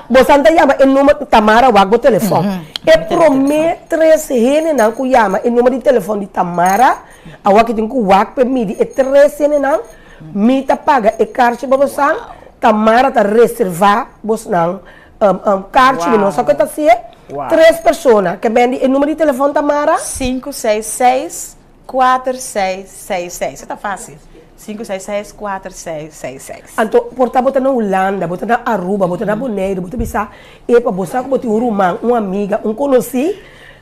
Bo san ta yama e number Tamara wak bo telefon. E prome tres hendenan ku yama e number di telefon di Tamara, awo aki tin ku wak p'e midi e tres hendenan, mi ta paga e karchi pa bosan, Tamara ta reserva bosnan karchi, mi no sa ku e ta haci'e. Tres persona ke bendi e number di telefon Tamara. 566 Kuater seis seis seis. E ta fásil. Sinku seis seis kuater seis seis seis. Anto por ta bo ta na Hulanda, bo ta na Aruba, bo ta na Boneiru, bo ta bisa, epa, bo sa ku bo tin un ruman, un amiga, un konosí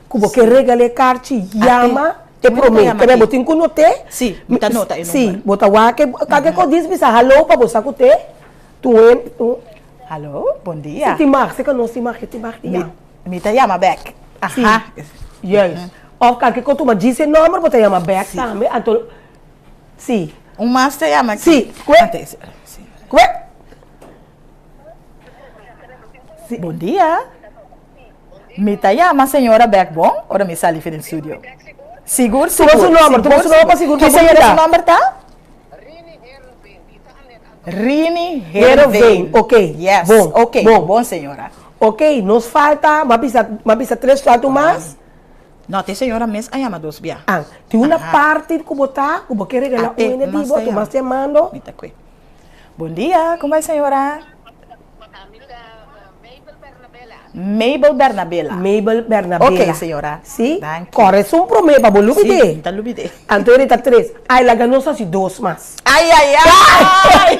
ku bo ke regal'é karchi, yama e promé. Kebé bo tin ku not'é. Sí, mi ta nota e number. Sí, bo ta wak e, kake ku dis bisa haló pa bo sa ku t'e. Tur hende, tur. Haló, bon dia. Si tin mag, si ka nos tin mag, e tin mag di yama. Mi ta yama bèk. Sí, juist. Of kalke ko tuma djis e nomber bo ta yama bek tambe anto si. Un mas ta yama aki. Si, kue. Kue. Bon dia. Mi ta yama señora bek bon ora mi sali for den studio. Sigur sigur. Tuma su nomber, tuma su nomber pa sigur Ki señora su nomber ta? Rini Heerenveen. Ok. Yes. Bon. Ok. Bon. Bon señora. Ok, nos falta, m'a bisa, m'a bisa tres cuanto mas. No, te señora mes a yama dos bia. Ah, tin una parti cu bo ta, cu bo ke regala un hende di bo, tu mas te mando. Mi ta cue. Bon dia, con bai señora? Mabel Bernabela. Mabel Bernabela. Ok, señora. Si? Danki. Core esun prome pa bo lubide. Si, mi ta lubide. Anto e ta tres. Ay, laga nos haci dos mas. Ay, ay, ay!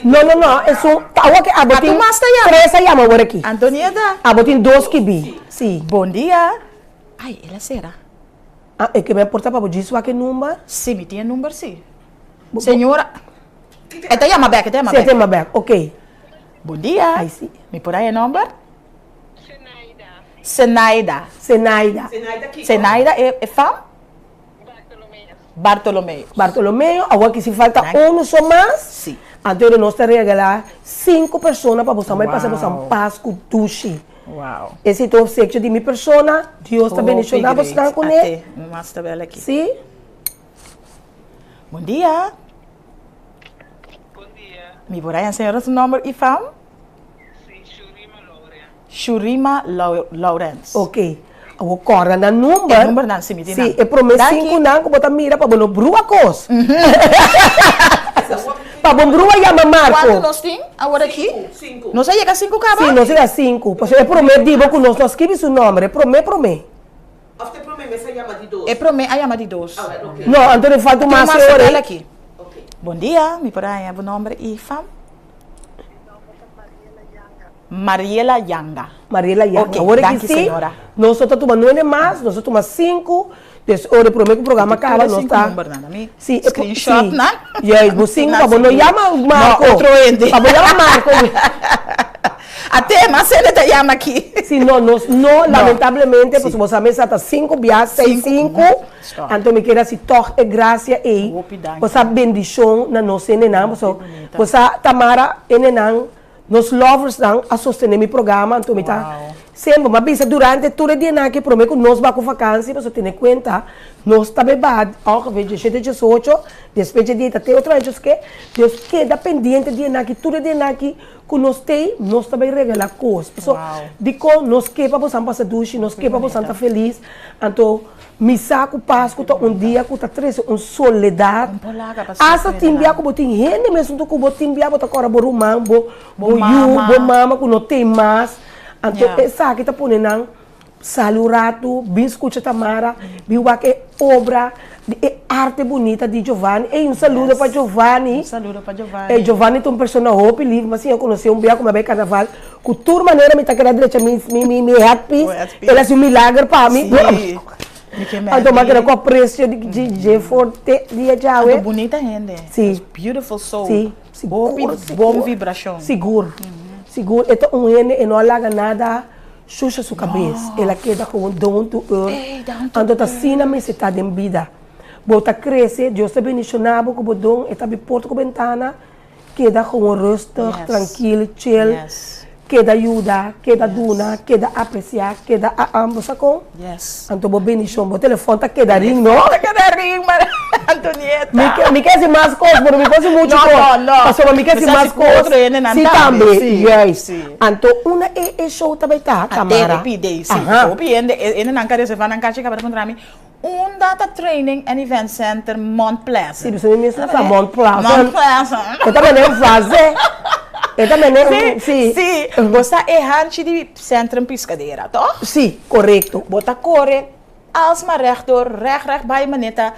No, no, no, esun, awor ke abo tin tres a yama awor aki. Antonieta. Abo tin dos kibi, si. Bon dia. Ay, el a sera. Ah, e ke mi a porta pa bo djis wak e number? Si, mi tin e number si. Señora, e ta yama bek, e ta yama bek. Si, e ta yama bek, ok. Bon dia. Ay, si. Mi por haña e number? Zenaida. Zenaida. Zenaida. Zenaida e fam? Bartolomeo. Bartolomeo, awor ki si falta uno so mas, Si. anto nos ta regala sinku persona pa boso bai pasa boso Pasku dushi. Wow. Esei ta un obsekio di mi persona, Dios ta bendiciona bosnan kuné. Ate, un mas ta bel aki. Si. Bon dia. Bon dia. Mi por haña señora su nomber i fam? Si, Shurima Lauren. Shurima Laurens. Ok. Awor kòrda nan number. E numbernan, si mi tin nan. Si, e promé sinkunan ku bo ta mira pa bo no brua kos. Pa bo brua yama Marco. Kuantu nos tin awor aki? Sinku. Nos a yega sinku kaba? Si, nos yega sinku. Pasobra e promé di bo ku nos no a skibi su nòmber, e promé promé. Òf ta e promé mes a yama di dos? E promé a yama di dos. No, anto e falta un mas Tin un mas e ora ei. aki. Bon dia, mi por haña bo nòmber i fam? Mariela Yanga. Mariela Yanga. Ok, Awor aki danki si, señora. Nos no ta tuma nuene mas, nos ta tuma sinku. Des ora e prome ku programa kaba nos ta. Si, e screenshot nan. Juist, bo sinku pa bo no yama Marco. No, otro hende. Pa bo yama Marco. Ate, mas hende ta yama aki. Si, no, nos no, lamentablemente, pasobra bo sa mesa ta sinku bia, seis sinku. Anto mi kier hasi tòg e grasia ei. Bo sa bendishon na nos hendenan, pasobra bo sa Tamara hendenan. Nos loversnan a sostene mi programa, anto mi ta semper, mi a bisa durante tur e dianan aki prome ku nos bai ku vakansi, pasobra tene kuenta nos ta bai baha ongeveer diesshete, diesocho, despues dje dia ta te otro aña ke, dus keda pendiente dianan aki, tur e dianan aki ku nos tei, nos ta bai regala kos, pasobra dikon nos ke pa bosan pasa dushi, nos ke pa bosan ta felis, anto Mi sa ku Pasku ta un dia ku ta trese un soledat. Asta tin bia ku bo tin hende mes huntu ku bo, tin bia bo ta kòrda bo ruman, bo bo yu, bo mama ku no tin mas. Anto esaki ta pone nan sali un ratu, bin skucha Tamara, bin wak e obra di e arte bunita di Giovanni. Ey, un saludo pa Giovanni. Ey, Giovanni ta un persona hopi lif. Mi a siña konosé un bia ku mi a bai karnaval. Ku tur manera mi ta keda drecha mi mi mi headpiece, el hasi un milager pa mi. Anto mi a keda ku aprecio di dje for te dia djawe. Anto bunita hende. Si. Beautiful soul. Si, sigur, Hopi bon vibracion. Sigur, sigur. E ta un hende, e no a laga nada shusha su kabes. El a keda gewoon down to earth. Anto ta asina mester ta den bida. Bo ta krese, Dios ta bendiciona bo ku bo don, e ta habri porta ku bentana. Keda gewoon rustig, trankil, chill. Keda yuda, keda duna, keda aprecia, keda a bo sa kon? Anto bo bendicion, bo telefon ta keda ring no? Ta keda ring, ma Antonieta. Mi ke, mi ke hasi mas kos, pero mi por hasi muchu kos. No, no, no. Pasobra mi ke hasi mas kos. Otro hendenan tambe. Si tambe, juist. Anto unda e e show ta bai ta, Tamara? A TVP Day, si. Hopi hende, e hendenan ka reserva nan kachi kaba ta puntra mi, Unda ta Training and Event Center Mont Pleasant? Si, pasobra mi mes no sa Mont Pleasant. Mont Pleasant. E ta mene un frase. E ta mene un, si. Si, bo sa e hanchi di Centrum Piscadera, toch? Si, korekto. Bo ta kore alsmaar rechtdoor, recht recht bai mane ta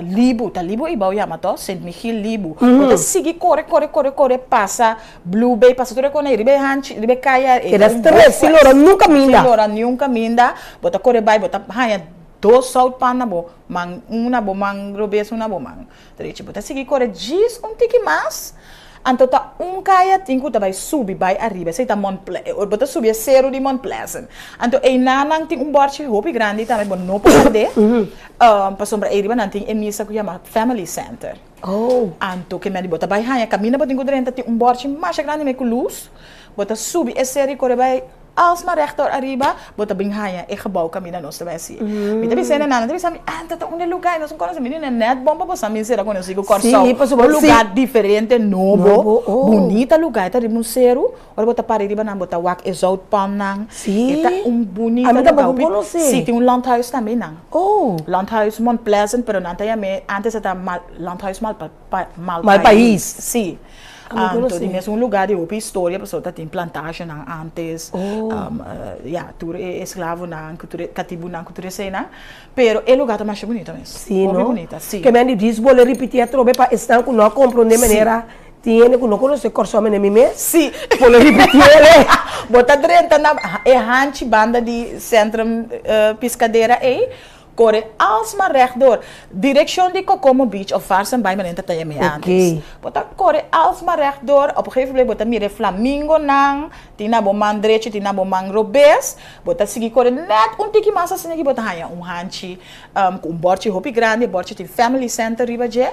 Libu, ta Libu ei bou yama toch? Sint Michiel Libu. Bo ta sigui kore kore kore kore pasa Blue Bay, pasa tur e kona ei riba e hanchi, riba e kaya ei. Keda stres, sin lora niun kaminda. Sin lora niun kaminda. Bo ta kore bai, bo ta haña dos zoutpan na bo man, un na bo man robes, un na bo man drechi. Bo ta sigui kore djis un tiki mas, anto ta un kaya tin ku ta bai subi bai ariba, esei ta Mont Ple, bo ta subi e seru di Mont Pleasant. Anto einan nan tin un bòrchi hopi grandi tambe, bo no por perdé, pasobra ei riba nan tin e misa ku yama Family Center. Anto ke mende bo ta bai haña kaminda bo tin ku drenta tin un bòrchi masha grandi mei ku lus, bo ta subi e seru i kore bai Alsma rechtdoor ariba, bo ta bin haña e gebouw kaminda nos ta bai hasi. Mi ta bisa nan, nan ta bisa mi, Anta ta unda e lugá? I nos no konosé. Mi di nan, Nèt bon pa boso a bin sera konosí ku Kòrsou. Un lugá diferente, nobo, bunita lugá. E ta riba un seru, ora bo ta para riba nan bo ta wak e zoutpannan. E ta un bunita lugá. Sí, tin un landhuis tambe nan. Landhuis Mont Pleasant, pero nan ta yam'é, antes e ta Landhuis Malpais. Sí. Anto di mes un lugar di hopi historia pasobra ta tin plantasjenan antes, ya, tur e esklavonan ku tur e katibunan ku tur eseinan, pero e lugar ta masha bunita mes, Sí, hopi no? bunita, sí. Ke men di dis bo lo ripití atrobe pa esnan ku no a komprondé manera tin hende ku no konosé Kòrsou manera mi mes, Sí. bo lo ripití ele. Bo ta drenta na e hanchi banda di Centrum Piscadera ei, Kore alsma rechtdoor. Direkshon di Kokomo Beach of Varssenbaai manera ta yam'é antes. Bo ta kore alsma rechtdoor, op un gegeven moment bo ta mira e flamingonan, tin na bo man drechi, tin na bo man robes. Bo ta sigui kore nèt un tiki mas asina ki bo ta haña un hanchi ku un bòrchi hopi grandi, e bòrchi tin Family Center riba dje.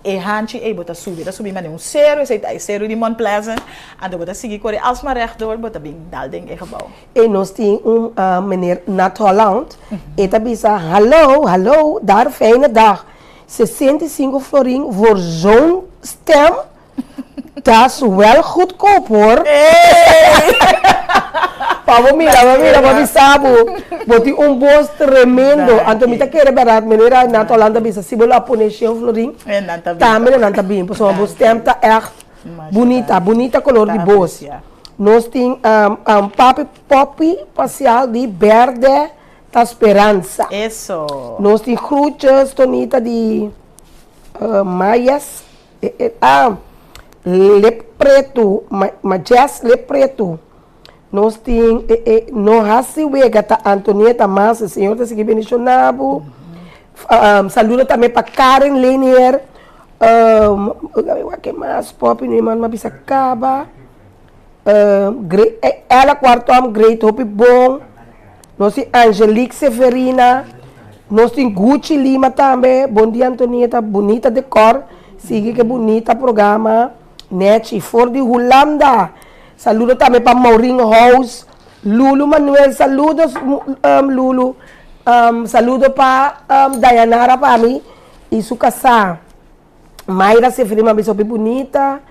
E hanchi ei bo ta subi, e ta subi manera un seru, esei ta e seru di Mount Pleasant. Anto bo ta sigui kore alsma rechtdoor, bo ta bin dal den e gebou. E nos tin un meneer Nat Holland, e ta bisa, Hallo, hallo, daar fijne dag. 65 florin voor zo'n stem, das wel goedkoop hoor. Pa bo mira, bo mira, bo bisa bo, bo tin un bos tremendo. Anto mi ta kere berdad, meneer Nat Holland ta bisa, si bo lo a pone shen florin, tambe nan ta bin, pasobra bo stem ta echt Bunita, bunita color di bos. Nos tin papi poppy pasial di berde ta speransa. Eso. Nos tin groetjes Tonita di Mayas ah lip pretu, Majes lip pretu. Nos tin e e no hasi wega ta Antonieta mas e Señor ta sigui bendiciona bo. Saludo tambe pa Karen Lenier. Wak mas Poppy Newman ma bisa caba. Ella Kwartom great hopi bon. Nos tin Angelique Severina. Nos tin Gucci Lima tambe. Bon dia Antonieta bunita decor. Sigui ke bunita programa. Nechi for di Hulanda. Saludo tambe pa Maureen House, Lulu Manuel saludos Lulu, saludo pa Dayanara pa mi y su casá Mayra Seferino a bisa hopi bunita,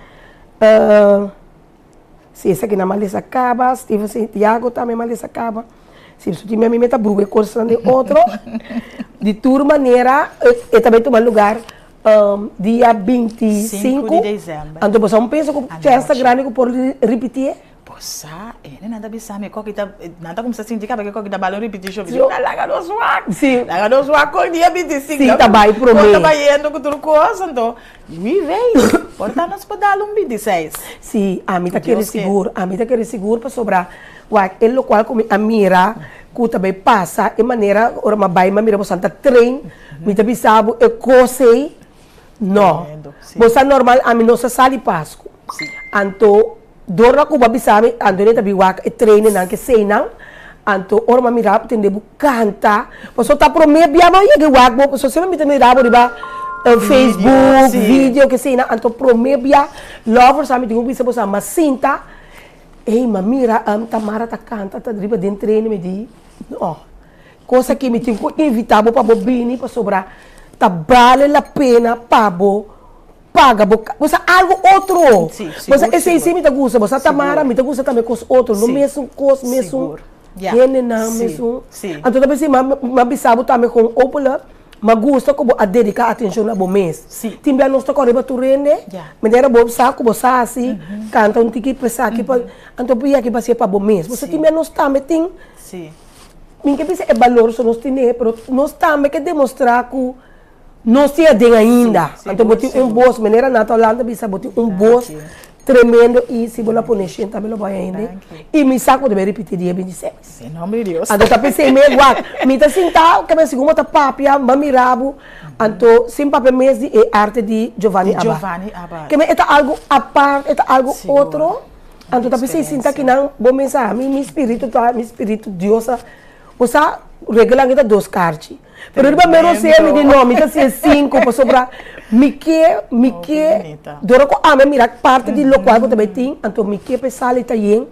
si esaki nan malesa caba, Steven Santiago tambe malesa caba, si su tin mi ami mi ta bruga e cosnan den otro, di tur manera e ta bay tuma lugar Dia 25 di december. Anto boso a pensa ku chèns ta grandi ku por ripitié? Bo sa, hende nan ta bisa mi kòki ta, nan ta kuminsá sinti kaba ke kòki ta bal un ripitishon. Mi di, na laga nos wak. Sí. Laga nos wak kon dia 25. Sí, ta bai promé. Kon ta bayendo ku tur kos, anto wie weet, por ta nos por dal un 26. Sí, ami ta kere sigur, ami ta kere sigur pasobra wak e lokual ku mi a mira ku ta bai pasa e manera ora mi a bai mi a mira boso ta train. Mi ta bisa bo e kos ei no. Bo sa normal ami no sa sali Pasku. Anto dor na ku bo a bisa mi Antonio ta bin wak e trainennan ke seinan anto ora mi a mira bo tende bo kanta pasobra ta prome bia mi a yega wak bo pasobra semper mi ta mira bo riba Facebook video ke seinan anto prome bia lovers ami tin ku bisa bo sa mi a sinta ey mi a mira Tamara ta kanta ta riba den trainen mi di no. Kos aki mi tin ku invitá bo pa bo bini pasobra ta bale la pena pa bo paga bo bo sa algu otro. Bo sa esei si mi ta gusta bo sa Tamara mi ta gusta tambe kos otro no mesun kos mesun hendenan mesun anto ta p'esei mi a bisa bo tambe kon openlijk mi a gusta ku bo a dediká atenshon na bo mes tin bia nos ta kòrda riba tur hende manera bo sa ku bo sa hasi kanta un tiki pa esaki pa anto bo yaki bo hasié pa bo mes bo sa tin bia nos tambe tin. Mi ke bisa e balor so nos tine, pero nos tambe ke demostrá ku nos tin aden ainda. Anto bo tin un bos, manera Nata Holanda bisa, bo tin un bos tremendo i si bo la pone shen tambe lo bai hende. I mi sa ku bo ta bai ripití dia 26. Den nomber di Dios. Anto ta p'esei mes wak, mi ta sintá kaminda segun bo ta papia, mi a mira bo, anto sin papia mes di e arte di Giovanni Abath. Di Giovanni Abath. Ke men e ta algu apart, e ta algu otro. Anto ta p'esei sinta kinan bo mesa mi mi spiritu ta mi spiritu Dios a bo sa regelan e ta dos karchi pero riba mero sea mi di no mi ta hacié sinku pasobra mi ke mi ke dor ku ami a mira parti di lokual ku ta bai tin anto mi ke pa e sali ta yen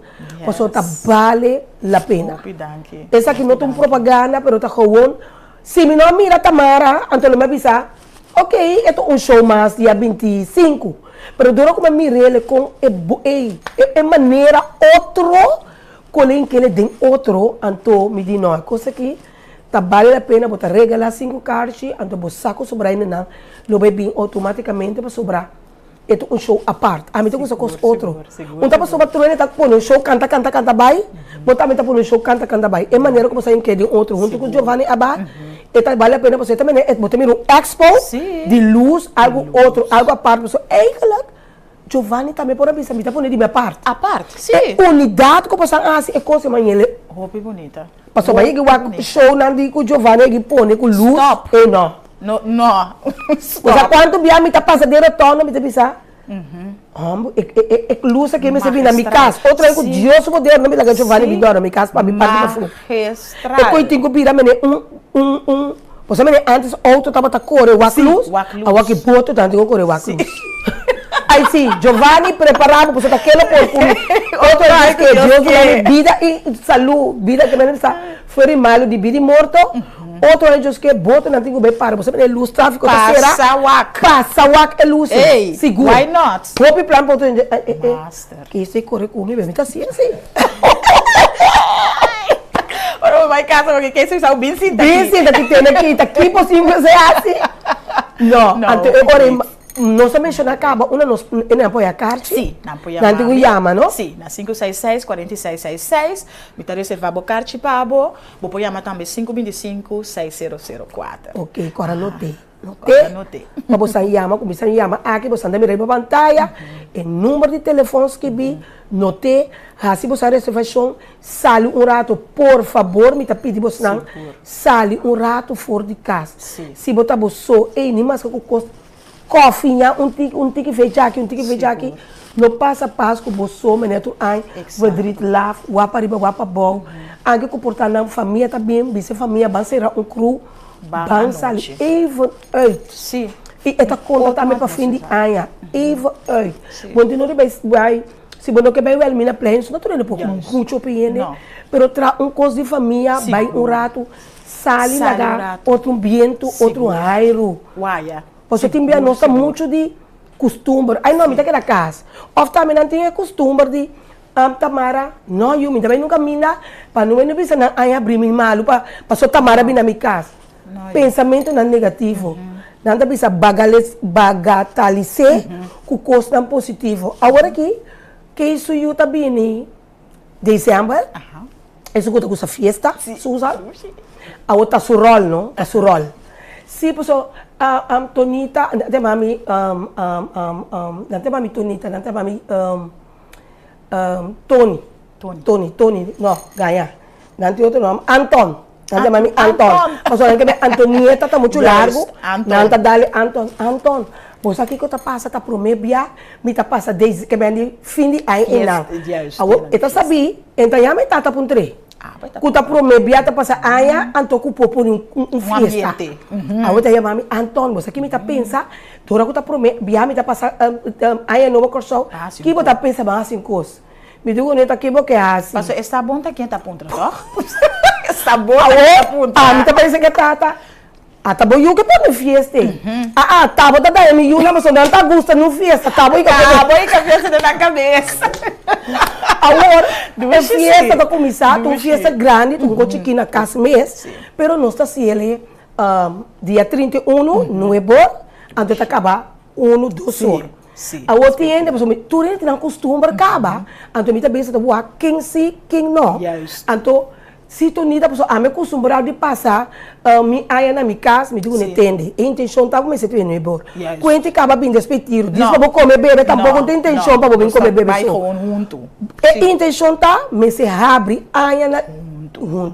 pasobra ta bale la pena esaki no ta un propaganda pero ta gewoon si mi no a mira Tamara anto lo mi a bisa. Ok, e ta un show mas dia 25, pero dor ku mi a mir'el kon e ey, e manera otro ku el a hink'el den otro, anto mi di no, e kos aki ta bale la pena, bo ta regala sinku karchi, anto bo sa ku sobra hendenan lo bai bin outomaticamente pasobra e ta un show apart. Ami ta gusta kos otro. Un ta pasobra tur hende ta pone un show kanta kanta kanta bai, bo tambe ta pone un show kanta kanta bai. E manera ku bo sa hink'é den otro huntu ku Giovanni Abath e ta bale la pena pasobra e ta manera bo ta mira un expo di lus, algu otro, algu apart. Pasobra eigenlijk Giovanni tambe por a bisa mi ta pone di mi apart. Apart, si. E unidat ku boso a hasi e kos e manera. Hopi bunita. Pasobra bo yega wak shownan di ku Giovanni a yega pone ku lus. Stop. E no. No, no. Stop. Bo sa kuantu bia mi ta pasa den rotonda mi ta bisa, Homber, e e e lus aki mester bini na mi kas. Otro ku Dios su poder no mi laga Giovanni bin dòrna mi kas pa mi parti pafó. Magistral. E koi tin ku bira mene un un un bo sa mene antes outo tabata kore wak lus, awor ki boto tambe tin ku kore wak lus. Ai si, Giovanni prepara bo pasobra ta kelo por ku mi. Otro lus ke Dios duna mi bida i salu, bida ke mene bisa fuera di malu di bida i morto. Otro hechos ke botonan tin ku bai para bo sabi e lus trafiko ta sera. Pasa wak. Pasa wak e lus ei. Sigur. Why not? Hopi plan pa otro hende. Master. Kis ei kore ku mi be mi ta hasi así. Ora bo bai kasa porque kis ei sa bin sinta aki. Bin sinta aki tene aki ta ki posibel ku esei hasi. No, anto e ora ei nos a menshoná kaba unda nos e nan por ya karchi. Si, nan por yama. Nan tin ku yama no? Si, na 566 46 66 mi ta reservá bo karchi pa bo. Bo por yama tambe 525 6004. Ok, kora no te. Noté pa bosan yama ku bisan yama aki bosan ta mira riba pantaya e number di telefòn skibí noté hasi bosan reservashon sali un rato por fabor mi ta pidi bosnan sali un rato for di kas si bo ta bo so ey ni maske ku kos kòfi ña un tiki un tiki fecha aki un tiki fecha aki no pasa pas ku bo so mene tur aña verdriet laf wak pariba wak pabou anke ku por ta nan famia ta bin bisa e famia ban sera un kru Ban sali even uit. Sí. I e ta konta tambe pa fin di aña. Even uit. Bo no tin bai, si bo no ke bai Welmina Plein, so no ta rende poko mucho pa hende. Pero traha un kos di famia, bai un ratu, sali laga otro bientu, otro hairu. Pasobra tin bia nos ta mucho di kustumber. Ai no, mi ta keda kas. Òf tambe nan tin e kustumber di Am Tamara, No yu, mi ta bai nunca minda pa no wende bisa nan aña abri mi malu pa paso Tamara bini na mi cas. Pensamentonan negativo. Nan ta bisa bagales bagatalis'é cu cosnan positivo. Awor aki kei su yu ta bini december, esun cu ta gusta fiesta, Susan, awor ta su rol no, ta su rol. Si paso Tonita, nan ta yama mi nan ta yama mi Tonita, nan ta yama mi. Tony. Tony. Tony, Tony, no, gaña. Nan tin otro nomber, Anton. Nan ta yama mi Anton. Pasobra nan ke bay Antonieta ta muchu largu. Nan ta dale Anton. Anton, bo sa kiko ta pasa ta prome bia mi ta pasa deze ke ben di fin di aña einan. Awor e ta sabí, e ta yama e tata puntr'é. Ku ta prome bia ta pasa aña anto ku por pone un fiesta. Awor e ta yama mi Anton, bo sa ki mi ta pensa? Ora ku ta prome bia mi ta pasa aña nobo Kòrsou, ki bo ta pensa ban hasi un kos? Mi di ku neta ki bo ke hasi? Paso e sa bon ta ken ta puntra tòg? E sa bon ta ken ta puntra. Awor ami ta pensa ke tata, ata bo yu ke pone fiesta ei. Aa ta bo ta daña mi yunan pasobra nan ta gusta nun fiesta, ta bo i ka pone. Ta bo i ka fiesta den nan kabes. Awor e fiesta ta kuminsá, ta un fiesta grandi, ta un kos chikí na kas mes, pero nos ta hasiel Dia 31, nuebor, anto ta kaba unu, dos or. Awor tin hende, pasobra tur hende tin nan kustumber kaba, anto mi ta bisa ta wak ken si, ken no. Anto si Tonita, pasobra ami a kustumbrá di pasa mi aña na mi kas, mi di ku no tende. E intenshon ta ku mester tin nuebor. Ku hende kaba bin despues tiro. Dis pa bo kome bebe tampoko no tin intenshon pa bo bin kome bebe so. E intenshon ta mester habri aña na huntu.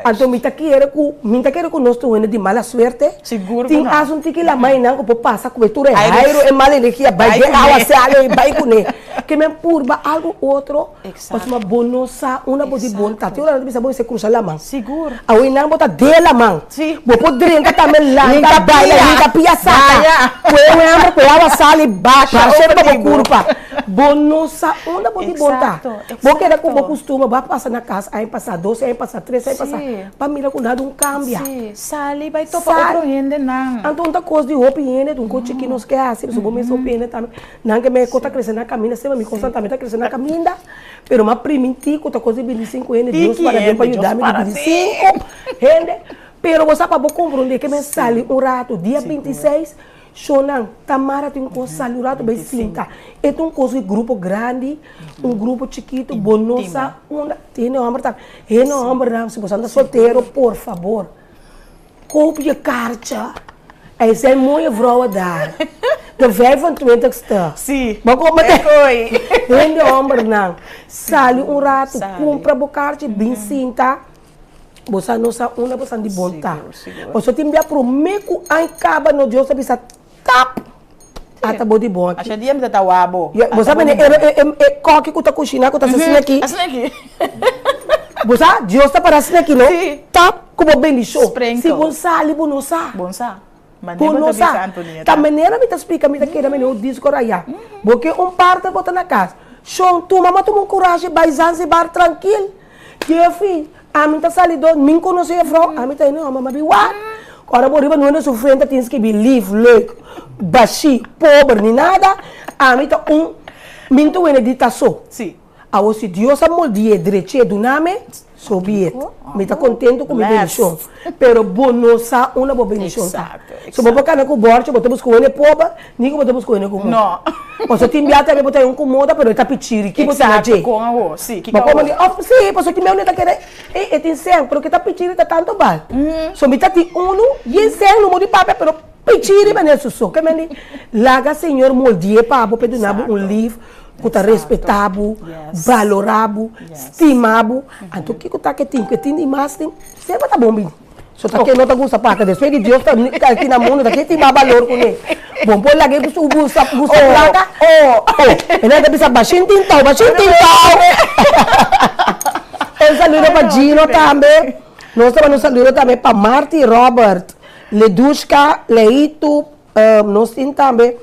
Anto mi ta kere ku, mi ta kere ku nos ta un hende di mala suerte. Sigur ku Tin no. as un tiki lamainan ku por pasa ku e tur e Aire hairu, e mala energia bai bai den kuné. awa salo i bai kuné. Ke men purba algu otro, Exacto. pasobra bo no sa unda bo di bon ta. Exacto. Tin ora nan ta bisa bo mester krusa laman. Sigur. Awe nan bo ta den laman. Si. Bo por drenta tambe lanta, Hinka baila, pia. hinka pia saka. Baya. Ku e wember, ku e awa sal i Basha basha over riba bo di bo. kurpa. Bo no sa unda bo di bon ta. Exacto, Bo keda ku bo exacto. kustumber, bo a pasa na kas aña pasá, dos aña pasá, tres aña pasá, Sí. pa mira ku nada un kambia. Sí, sali bai topa Sali. otro hendenan. Anto un ta kos di hopi hende, un kos chikí nos ke hasi, pasobra bo mes hopi hende tambe, nan ke mei kos ta krese na kaminda, sema mi kosnan tambe ta krese na kaminda, pero m'a primintí ku ta kos di bintisinku hende, Dios Tiki para bien pa hende, yuda Dios mi di para bintisinku hende, pero bo sa pa bo komprondé ke men sali un ratu, dia bintiseis, Shownan, Tamara tin un kos sali un ratu bai sinta. E ta un kos di grupo grandi, un grupo chikitu, bo no sa unda. Hende hòmber ta, hende hòmbernan, si bo sa ta soltero, por fabor, koop je kaartje. Er zijn mooie vrouwen daar. De vijfentwintigste. Sí. Bo koop E koi. Hende hòmbernan, sali un ratu, kumpra bo kaartje, bin sinta. Bo sa no sa unda bo san di bon ta. Pasobra tin bia prome ku añ kaba no Dios ta bisa tap ata bo di bon aki. Asha dia mi ta tawa bo. Ya, bo sa mene e e e koki ku ta kushina ku ta hasi asina aki. Asina aki. Bo sa Dios ta para asina aki no. Tap ku bo bendishon. Sprinkle. Si bo sali bo no sa. Bon sa. Mane Bo bo no ta bisa sa. Antonieta. Ta manera mi ta splika mi ta keda mene un disko raya. Bo ke un parte bo ta na kas. Shon tuma ma tuma un kurashi bai Zanzibar trankil. Jeffy, ami ta sali do, min konosé e vrou, ami ta hende hòmber, ma bi wak. Ora bo riba nuende su frente tin skibi lief, leuk, bashí, pober ni nada, ami ta un, min ta wende di ta so. Sí. Awor si Dios a moldi'é, drech'é, duna'me, so be it. Mi ta kontento ku mi bendishon. Pero bo no sa unda bo bendishon ta. Exacto, So bo por kana ku bòrchi, bo ta buska wende pober, ni ku bo ta buska wende ku No. Pasobra tin bia tambe bo ta un ku moda pero e ta pichiri, ki bo tin na dje? Exacto, kon awor, si, kiko Bo awor? komo di, oh, si, pasobra tin bia un ta kere, ey, e tin sèn, pero ke ta pichiri ta tantu bal. So mi ta tin unu, yen sèn no mo di papia, pero. Pichiri manera su so. Ke mende laga Señor moldié pa bo pa e duna bo un lif ku ta respetá bo, balorá bo, stima bo. Anto kiko ta ke tin? Ku e tin di mas tin semper ta bon bini. So ta ke no ta gusta paka despues di Dios ta aki na mundu ta ke tin mas balor kuné. Bon por laga e gusta gusta plaka. Oh, e nan ta bisa bashin tin tou, bashin tin tou. Un saludo pa Gino tambe. Nos ta manda un saludo tambe pa Marty Robert, Ledushka, Leitu, nos tin tambe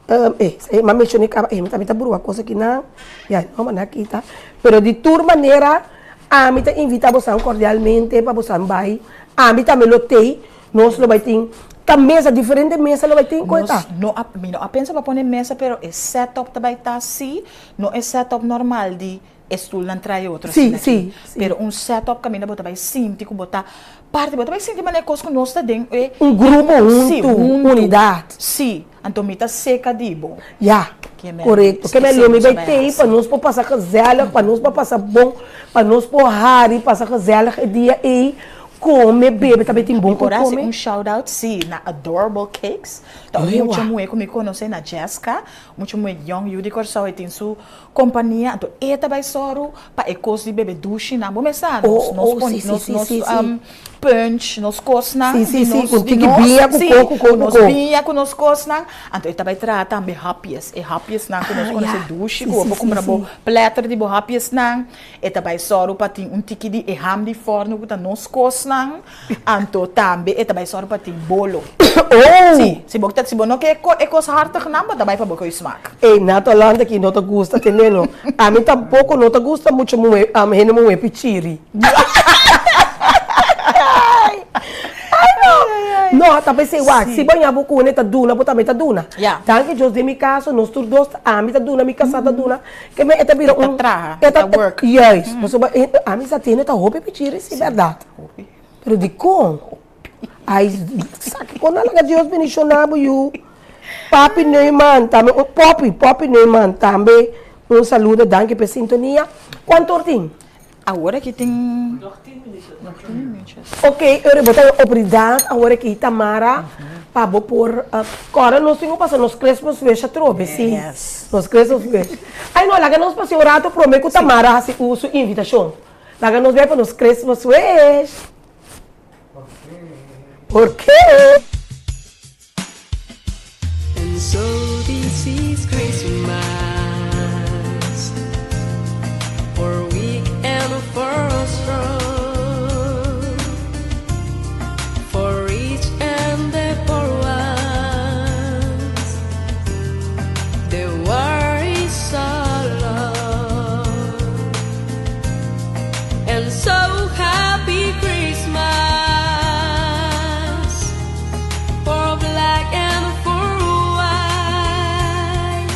eh, m'a menciona caba, eh, mi tambe ta brua cos aki nan, ya, no, ma nan a kita. Pero di tur manera, ami ta invita bosan cordialmente pa bosan bay. Ami tambe lo tey, nos lo bay tin, ta mesa, diferente mesa lo bay tin, con e ta? Nos no a, mi no a pensa pa pone mesa, pero e setup ta bay ta si, no e setup normal di E stulnan trae otro asina aki. Pero un setup kaminda bo ta bai sinti ku bo ta parti, bo ta bai sinti manera kos ku nos ta den e. Un grupo huntu, unidat. Sí, anto mi ta seka di bo. Ya, korekto. Ke men lo mi bai tei pa nos por pasa gezellig, pa nos por pasa bon, pa nos por hari, pasa gezellig e dia ei, kome, bebe, ta bai tin bon ku kome. Mi por hasi un shout out, sí, na Adorable Cakes. Ta un mucha muhé ku mi konosé, na Jessica, mucha muhé yòn yu di Kòrsou, e tin su Kompania, anto e ta bai sòru pa e kos di bebe dushinan. Bo mes sa, nos nos pon nos nos punch, nos kosnan di nos di nos si, ku nos biña ku nos kosnan. Anto e ta bai traha tambe hapjes, e hapjesnan ku nos konosé dushi ku bo por kumpra bo platter di bo hapjesnan. E ta bai sòru pa tin un tiki di e ham di fòrnu ku ta nos kosnan. Anto tambe e ta bai sòru pa tin bolo. Oh! Sí, si bo ta, si bo no ke e kos hartignan, bo ta bai pa bo koe smak. Ey, Nato Holanda aki no ta gusta tene no. Ami tampoco no ta gusta mucho muhe, hende muhe pichiri. Ay no! No, ta pesey wak, si bo ña bo kune ta duna, bo tambe ta duna. Danki Dios den mi kaso nos tur dos, ami ta duna, mi kasá ta duna. Ke men e ta bira E ta un. traha, E e ta ta work. Juist, pasobra ami sa tene ta hopi pichiri si bèrdat. Pero dikon? Ay, sa kiko nan laga Dios bendiciona bo yu. Papi Neuman tambe, Poppy, Poppy Neuman tambe un saludo, danki pa e sintonia. Cuanto or tin? Awor aki tin. Nog tien minuutjes. Nog tien minuutjes. Ok, ora bo ta un oportunidad awor aki Tamara pa bo por kòrda nos tin ku pasa nos Christmas wish atrobe, si. Yes. Nos Christmas wish. Ay no, laga nos pasa un rato prome ku Tamara hasi su invitashon. Laga nos bai pa nos Christmas wish. Por ke? And so this is Christmas For weak and for strong For rich and the poor ones The war is so long And so happy Christmas For black and for white.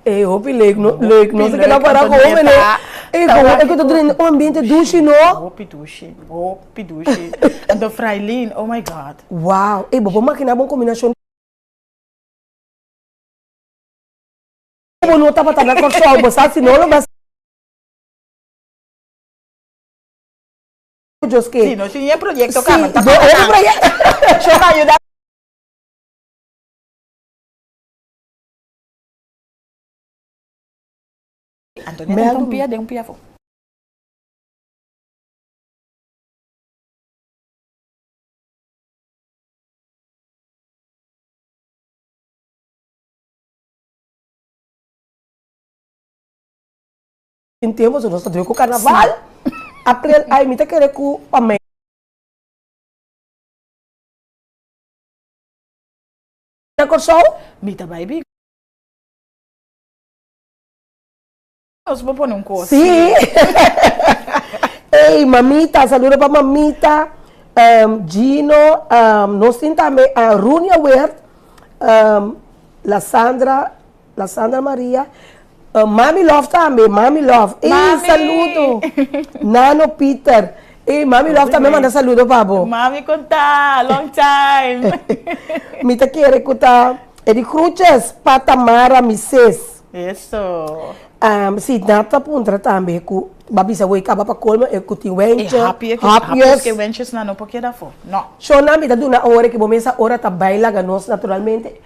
Ey hopi leuk no leuk nos a keda para hopi no ey como e ku ta drenta un ambiente dushi no. Hopi dushi hopi dushi anto Frailin oh my God. Wow ey bo por makina bo un kombinashon bo no tabata na Kòrsou bo sa si no lo bas Si no tin e proyekto kaba ta para nan. Sho ayuda. Antonia ta un pia den un pia afó. Tin tempo so nos ta druk ku karnaval. Aprel ai mi ta kere ku pa mei. Na Kòrsou? Mi ta bai bi. Nos por pone un kos. Sí. Ey, mamita, saludo pa mamita, Gino, nos tin tambe Runia Weert, La Sandra, La Sandra Maria, Mami Love tambe, Mami Love. Ey, Mami! saludo. Nano Peter. Ey, Mami Love tambe manda saludo pa bo. Mami con ta? Long time. Mi ta kere cu ta e di Groetjes pa Tamara mi sis. Eso. Si, nan ta puntra tambe cu ba bisa wey caba pa colmo e cu tin E wentje, happy e ke happy hapjes. ke wentjes nan no por keda afo. No. Shona mi ta duna ora ki bo mesa ora ta bay laga nos naturalmente.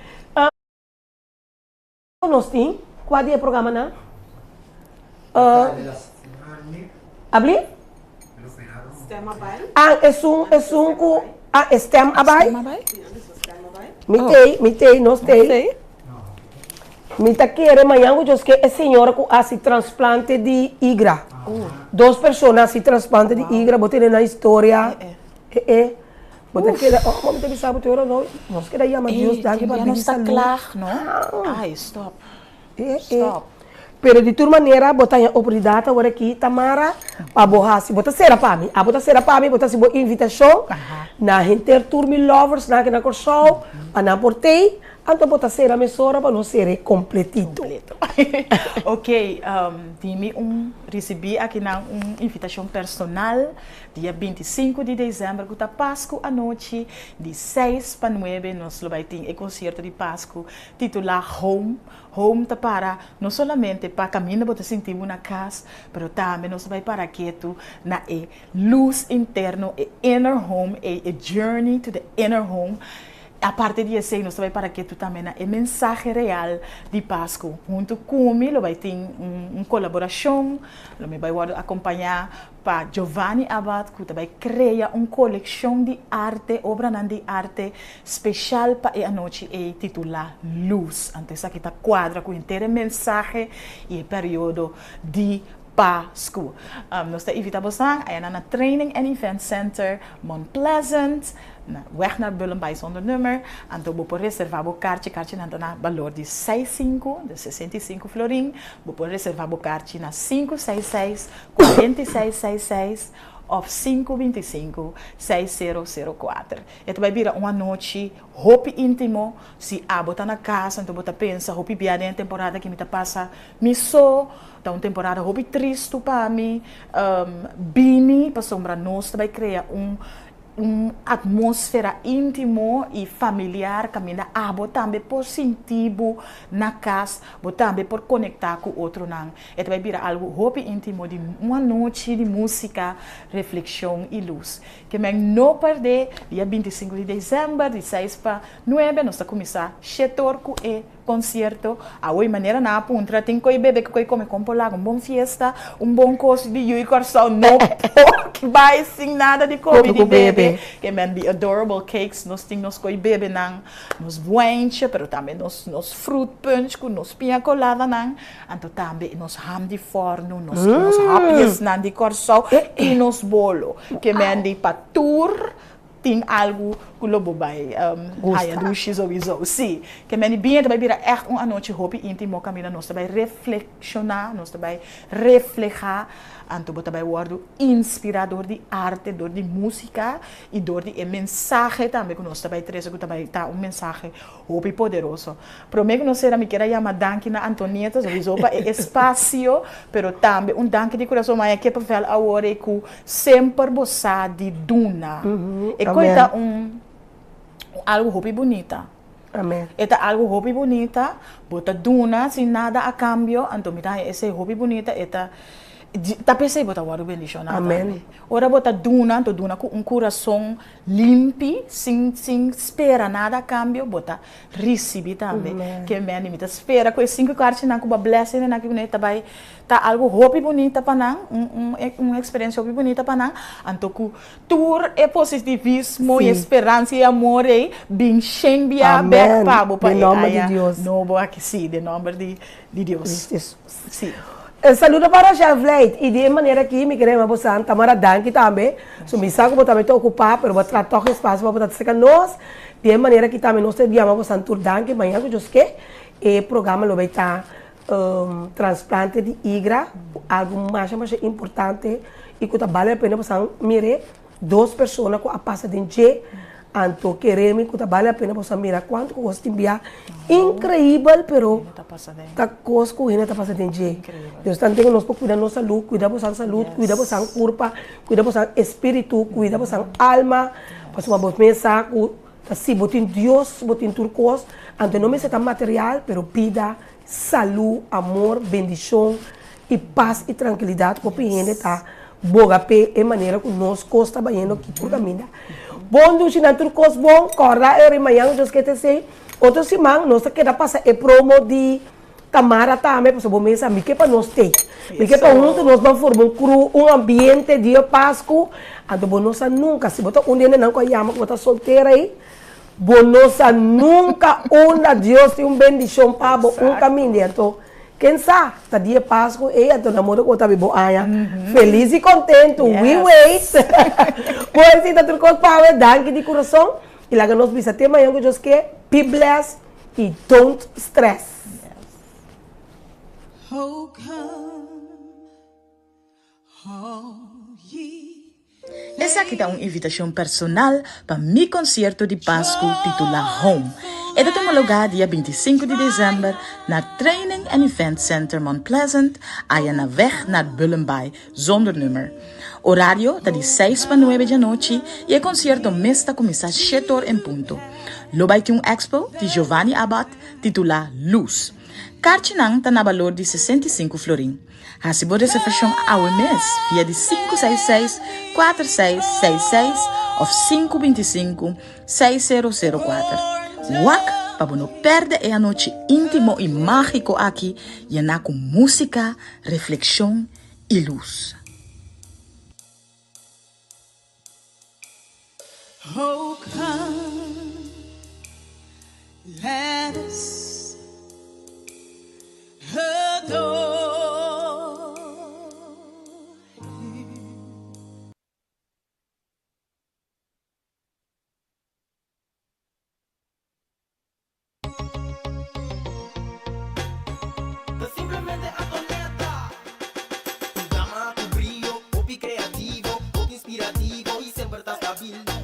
Nos tin kua di e programanan? Abli? Ah, esun, esun ku, ah, e stem a bai? Mi tei, mi tei, nos tei. Mi ta kere mañan ku Dios ke e señora ku hasi transplante di igra. Dos persona hasi transplante di igra, bo tene nan historia. E e. Bo ta keda, oh, mami ta bisa bo te ora no, nos keda yama Dios danki pa bini salud. Klaar, no? Ai, stop. E e. Pero di tur manera bo ta haña oportunidat awor aki, Tamara, pa bo hasi, bo ta sera pa mi, abo ta sera pa mi, bo ta hasi bo invitashon na henter tur mi lovers nan aki na Kòrsou, pa nan por tei, anto bo ta sera mesora pa nos sera e kompletito. Kompleto. Ok, di mi un risibí akinan un invitashon personal Dia 25 di december cu ta Pascu anochi di seis pa nuebe nos lo bay tin e concierto di Pascu titula Home. Home ta para no solamente pa caminda bo ta sinti bo na cas, pero tambe nos ta bay para ketu na e luz interno, e inner home, e e journey to the inner home. Aparte di esey nos ta bay para ketu tambe na e mensahe real di Pascu. Hunto cu mi lo bay tin un colaboracion, lo mi bay wordo acompaña Pa Giovanni Abad ku ta bai krea un kolekshon di arte, obranan di arte speshal pa e anochi ei titulá Luz. Anto esaki ta kuadra ku henter e mensahe i e periodo di Pasku. Nos ta invitá bosan ayanan na Training and Event Center Mount Pleasant, na weg naar Bullenbaai zonder nummer. Anto bo por reservá bo karchi, karchinan ta na balor di seis sinku, dus 65 florin. Bo por reservá bo karchi na sinku seis seis 46 seis seis òf sinku 25 seis sero sero kuater. E ta bai bira un anochi hopi íntimo. Si abo ta na kas anto bo ta pensa hopi bia den e temporada ki mi ta pasa mi so, ta un temporada hopi tristu pa mi, bini pasobra nos ta bai krea un un atmósfera íntimo i familiar kaminda abo tambe por sinti bo na kas, bo tambe por konektá ku otronan. E ta bai bira algu hopi íntimo di un anochi di músika, reflekshon i lus. Ke men no pèrdè, dia 25 di desèmber di seis pa nuebe nos ta kuminsá shetor ku e konsierto. Awe manera nan a puntra tin koi bebe ku koi kome kon por laga un bon fiesta, un bon kos di yu i Kòrsou no por bai sin nada di kome di bebe. Ke men di adorable cakes nos tin nos koi bebenan, nos buenche pero tambe nos nos fruit punch ku nos piña coladanan. Anto tambe nos ham di fòrnu, nos nos hapjesnan di Kòrsou i nos bolo. Ke men di pa tur tin algu ku. ku lo bo bai haya dushi souiso. Sí, ke meni bien ta bai bira ègt un anochi hopi íntimo kaminda nos ta bai reflekshoná, nos ta bai reflehá, anto bo ta bai wòrdu inspirá dor di arte, dor di músika i dor di e mensahe tambe ku nos ta bai trese ku ta bai ta un mensahe hopi poderoso. Promé ku nos sera mi kier a yama danki na Antonieta souiso pa e espasio, pero tambe un danki di kurason maña Kippenvel awor ei ku semper bo sa di duna. E koi ta un algu hopi bunita. E ta algu hopi bunita, bo ta duna sin nada a kambio, anto mi ta haña esei hopi bunita, e ta ta p'esei bo ta wòrdu bendishoná tambe. Ora bo ta duna, anto duna ku un kurason limpi, sin sin spera nada a kambio, bo ta risibí tambe. Ke mende mi ta spera ku e sinku karchinan ku bo a bless hendenan aki ta bai ta algu hopi bunita pa nan, un un eksperensia hopi bunita pa nan, anto ku tur e positivismo i e speransa i e amor ei bin shen bia bèk pa bo pa e aña nobo aki, sí, den nòmber di Dios. Sí. Saludo pa Rachel Vlijt i di e manera aki mi kere yama bo san Tamara danki tambe, so mi sa ku bo tambe ta okupá pero bo a traha tòg espasio pa bo ta serka nos, di e manera aki tambe nos ta yama bo san tur danki, mañana ku Dios ke e programa lo bai ta transplante di igra, algu masha masha importante i ku ta bale la pena pa san mir'é. Dos persona ku a pasa den dje, anto kere mi ku ta bale la pena boso a mira kuantu kos tin bia inkreibel pero ta kos ku hende ta pasa den dje. Dios ta ntende nos por kuida nos salud, kuida bosan salud, kuida bosan kurpa, kuida bosan espiritu, kuida bosan alma, pasobra bo mes sa ku ta si bo tin Dios bo tin tur kos, anto no mester ta material pero bida, salud, amor, bendishon i pas i trankilidat hopi hende ta boga p'e e manera ku nos kos ta bayendo aki tur kaminda. Bon dushi nan tur kos bon, kòrda e ora i mañan ku Dios ke ta esei. Otro siman nos ta keda pasa e promo di Tamara tambe pasobra bo mes sa mi ke pa nos tei. Mi ke pa huntu nos ban forma un kru, un ambiente dia Pasku. Anto bo no sa nunka si bo ta un di hendenan ku a yama ku bo ta soltera ei, Bo no sa nunca unda Dios tin un bendicion pa bo un caminda y anto ken sa ta dia Pascu ey anto na modo cu bo ta bibo aña feliz y contento we wait bo esi ta tur cos pa awe danki di curason y laga nos bisa te mañan cu Dios ke be blessed y don't stress. Oh come all ye Esaki ta un invitashon personal pa mi konsierto di Pasku titulá Home. E ta tuma lugá dia 25 di desèmber na Training and Event Center Mount Pleasant, aya na Weg naar Bullenbaai, zonder nummer. Orario ta di seis pa nuebe djanochi i e konsierto mes ta kuminsá shete or en punto. Lo bai tin un expo di Giovanni Abath titulá Luz. Karchinan ta na balor di 65 florin. Hasi bo reservashon awe mes via di 566 4666 òf 525 6004. Wak pa bo no pèrdè e anochi íntimo i mágiko aki yená ku músika, reflekshon i lus. Oh come, let us adore Him. Ta simplemente Antonieta. Un dama cu brio, hopi creativo, hopi inspirativo y semper ta stabil.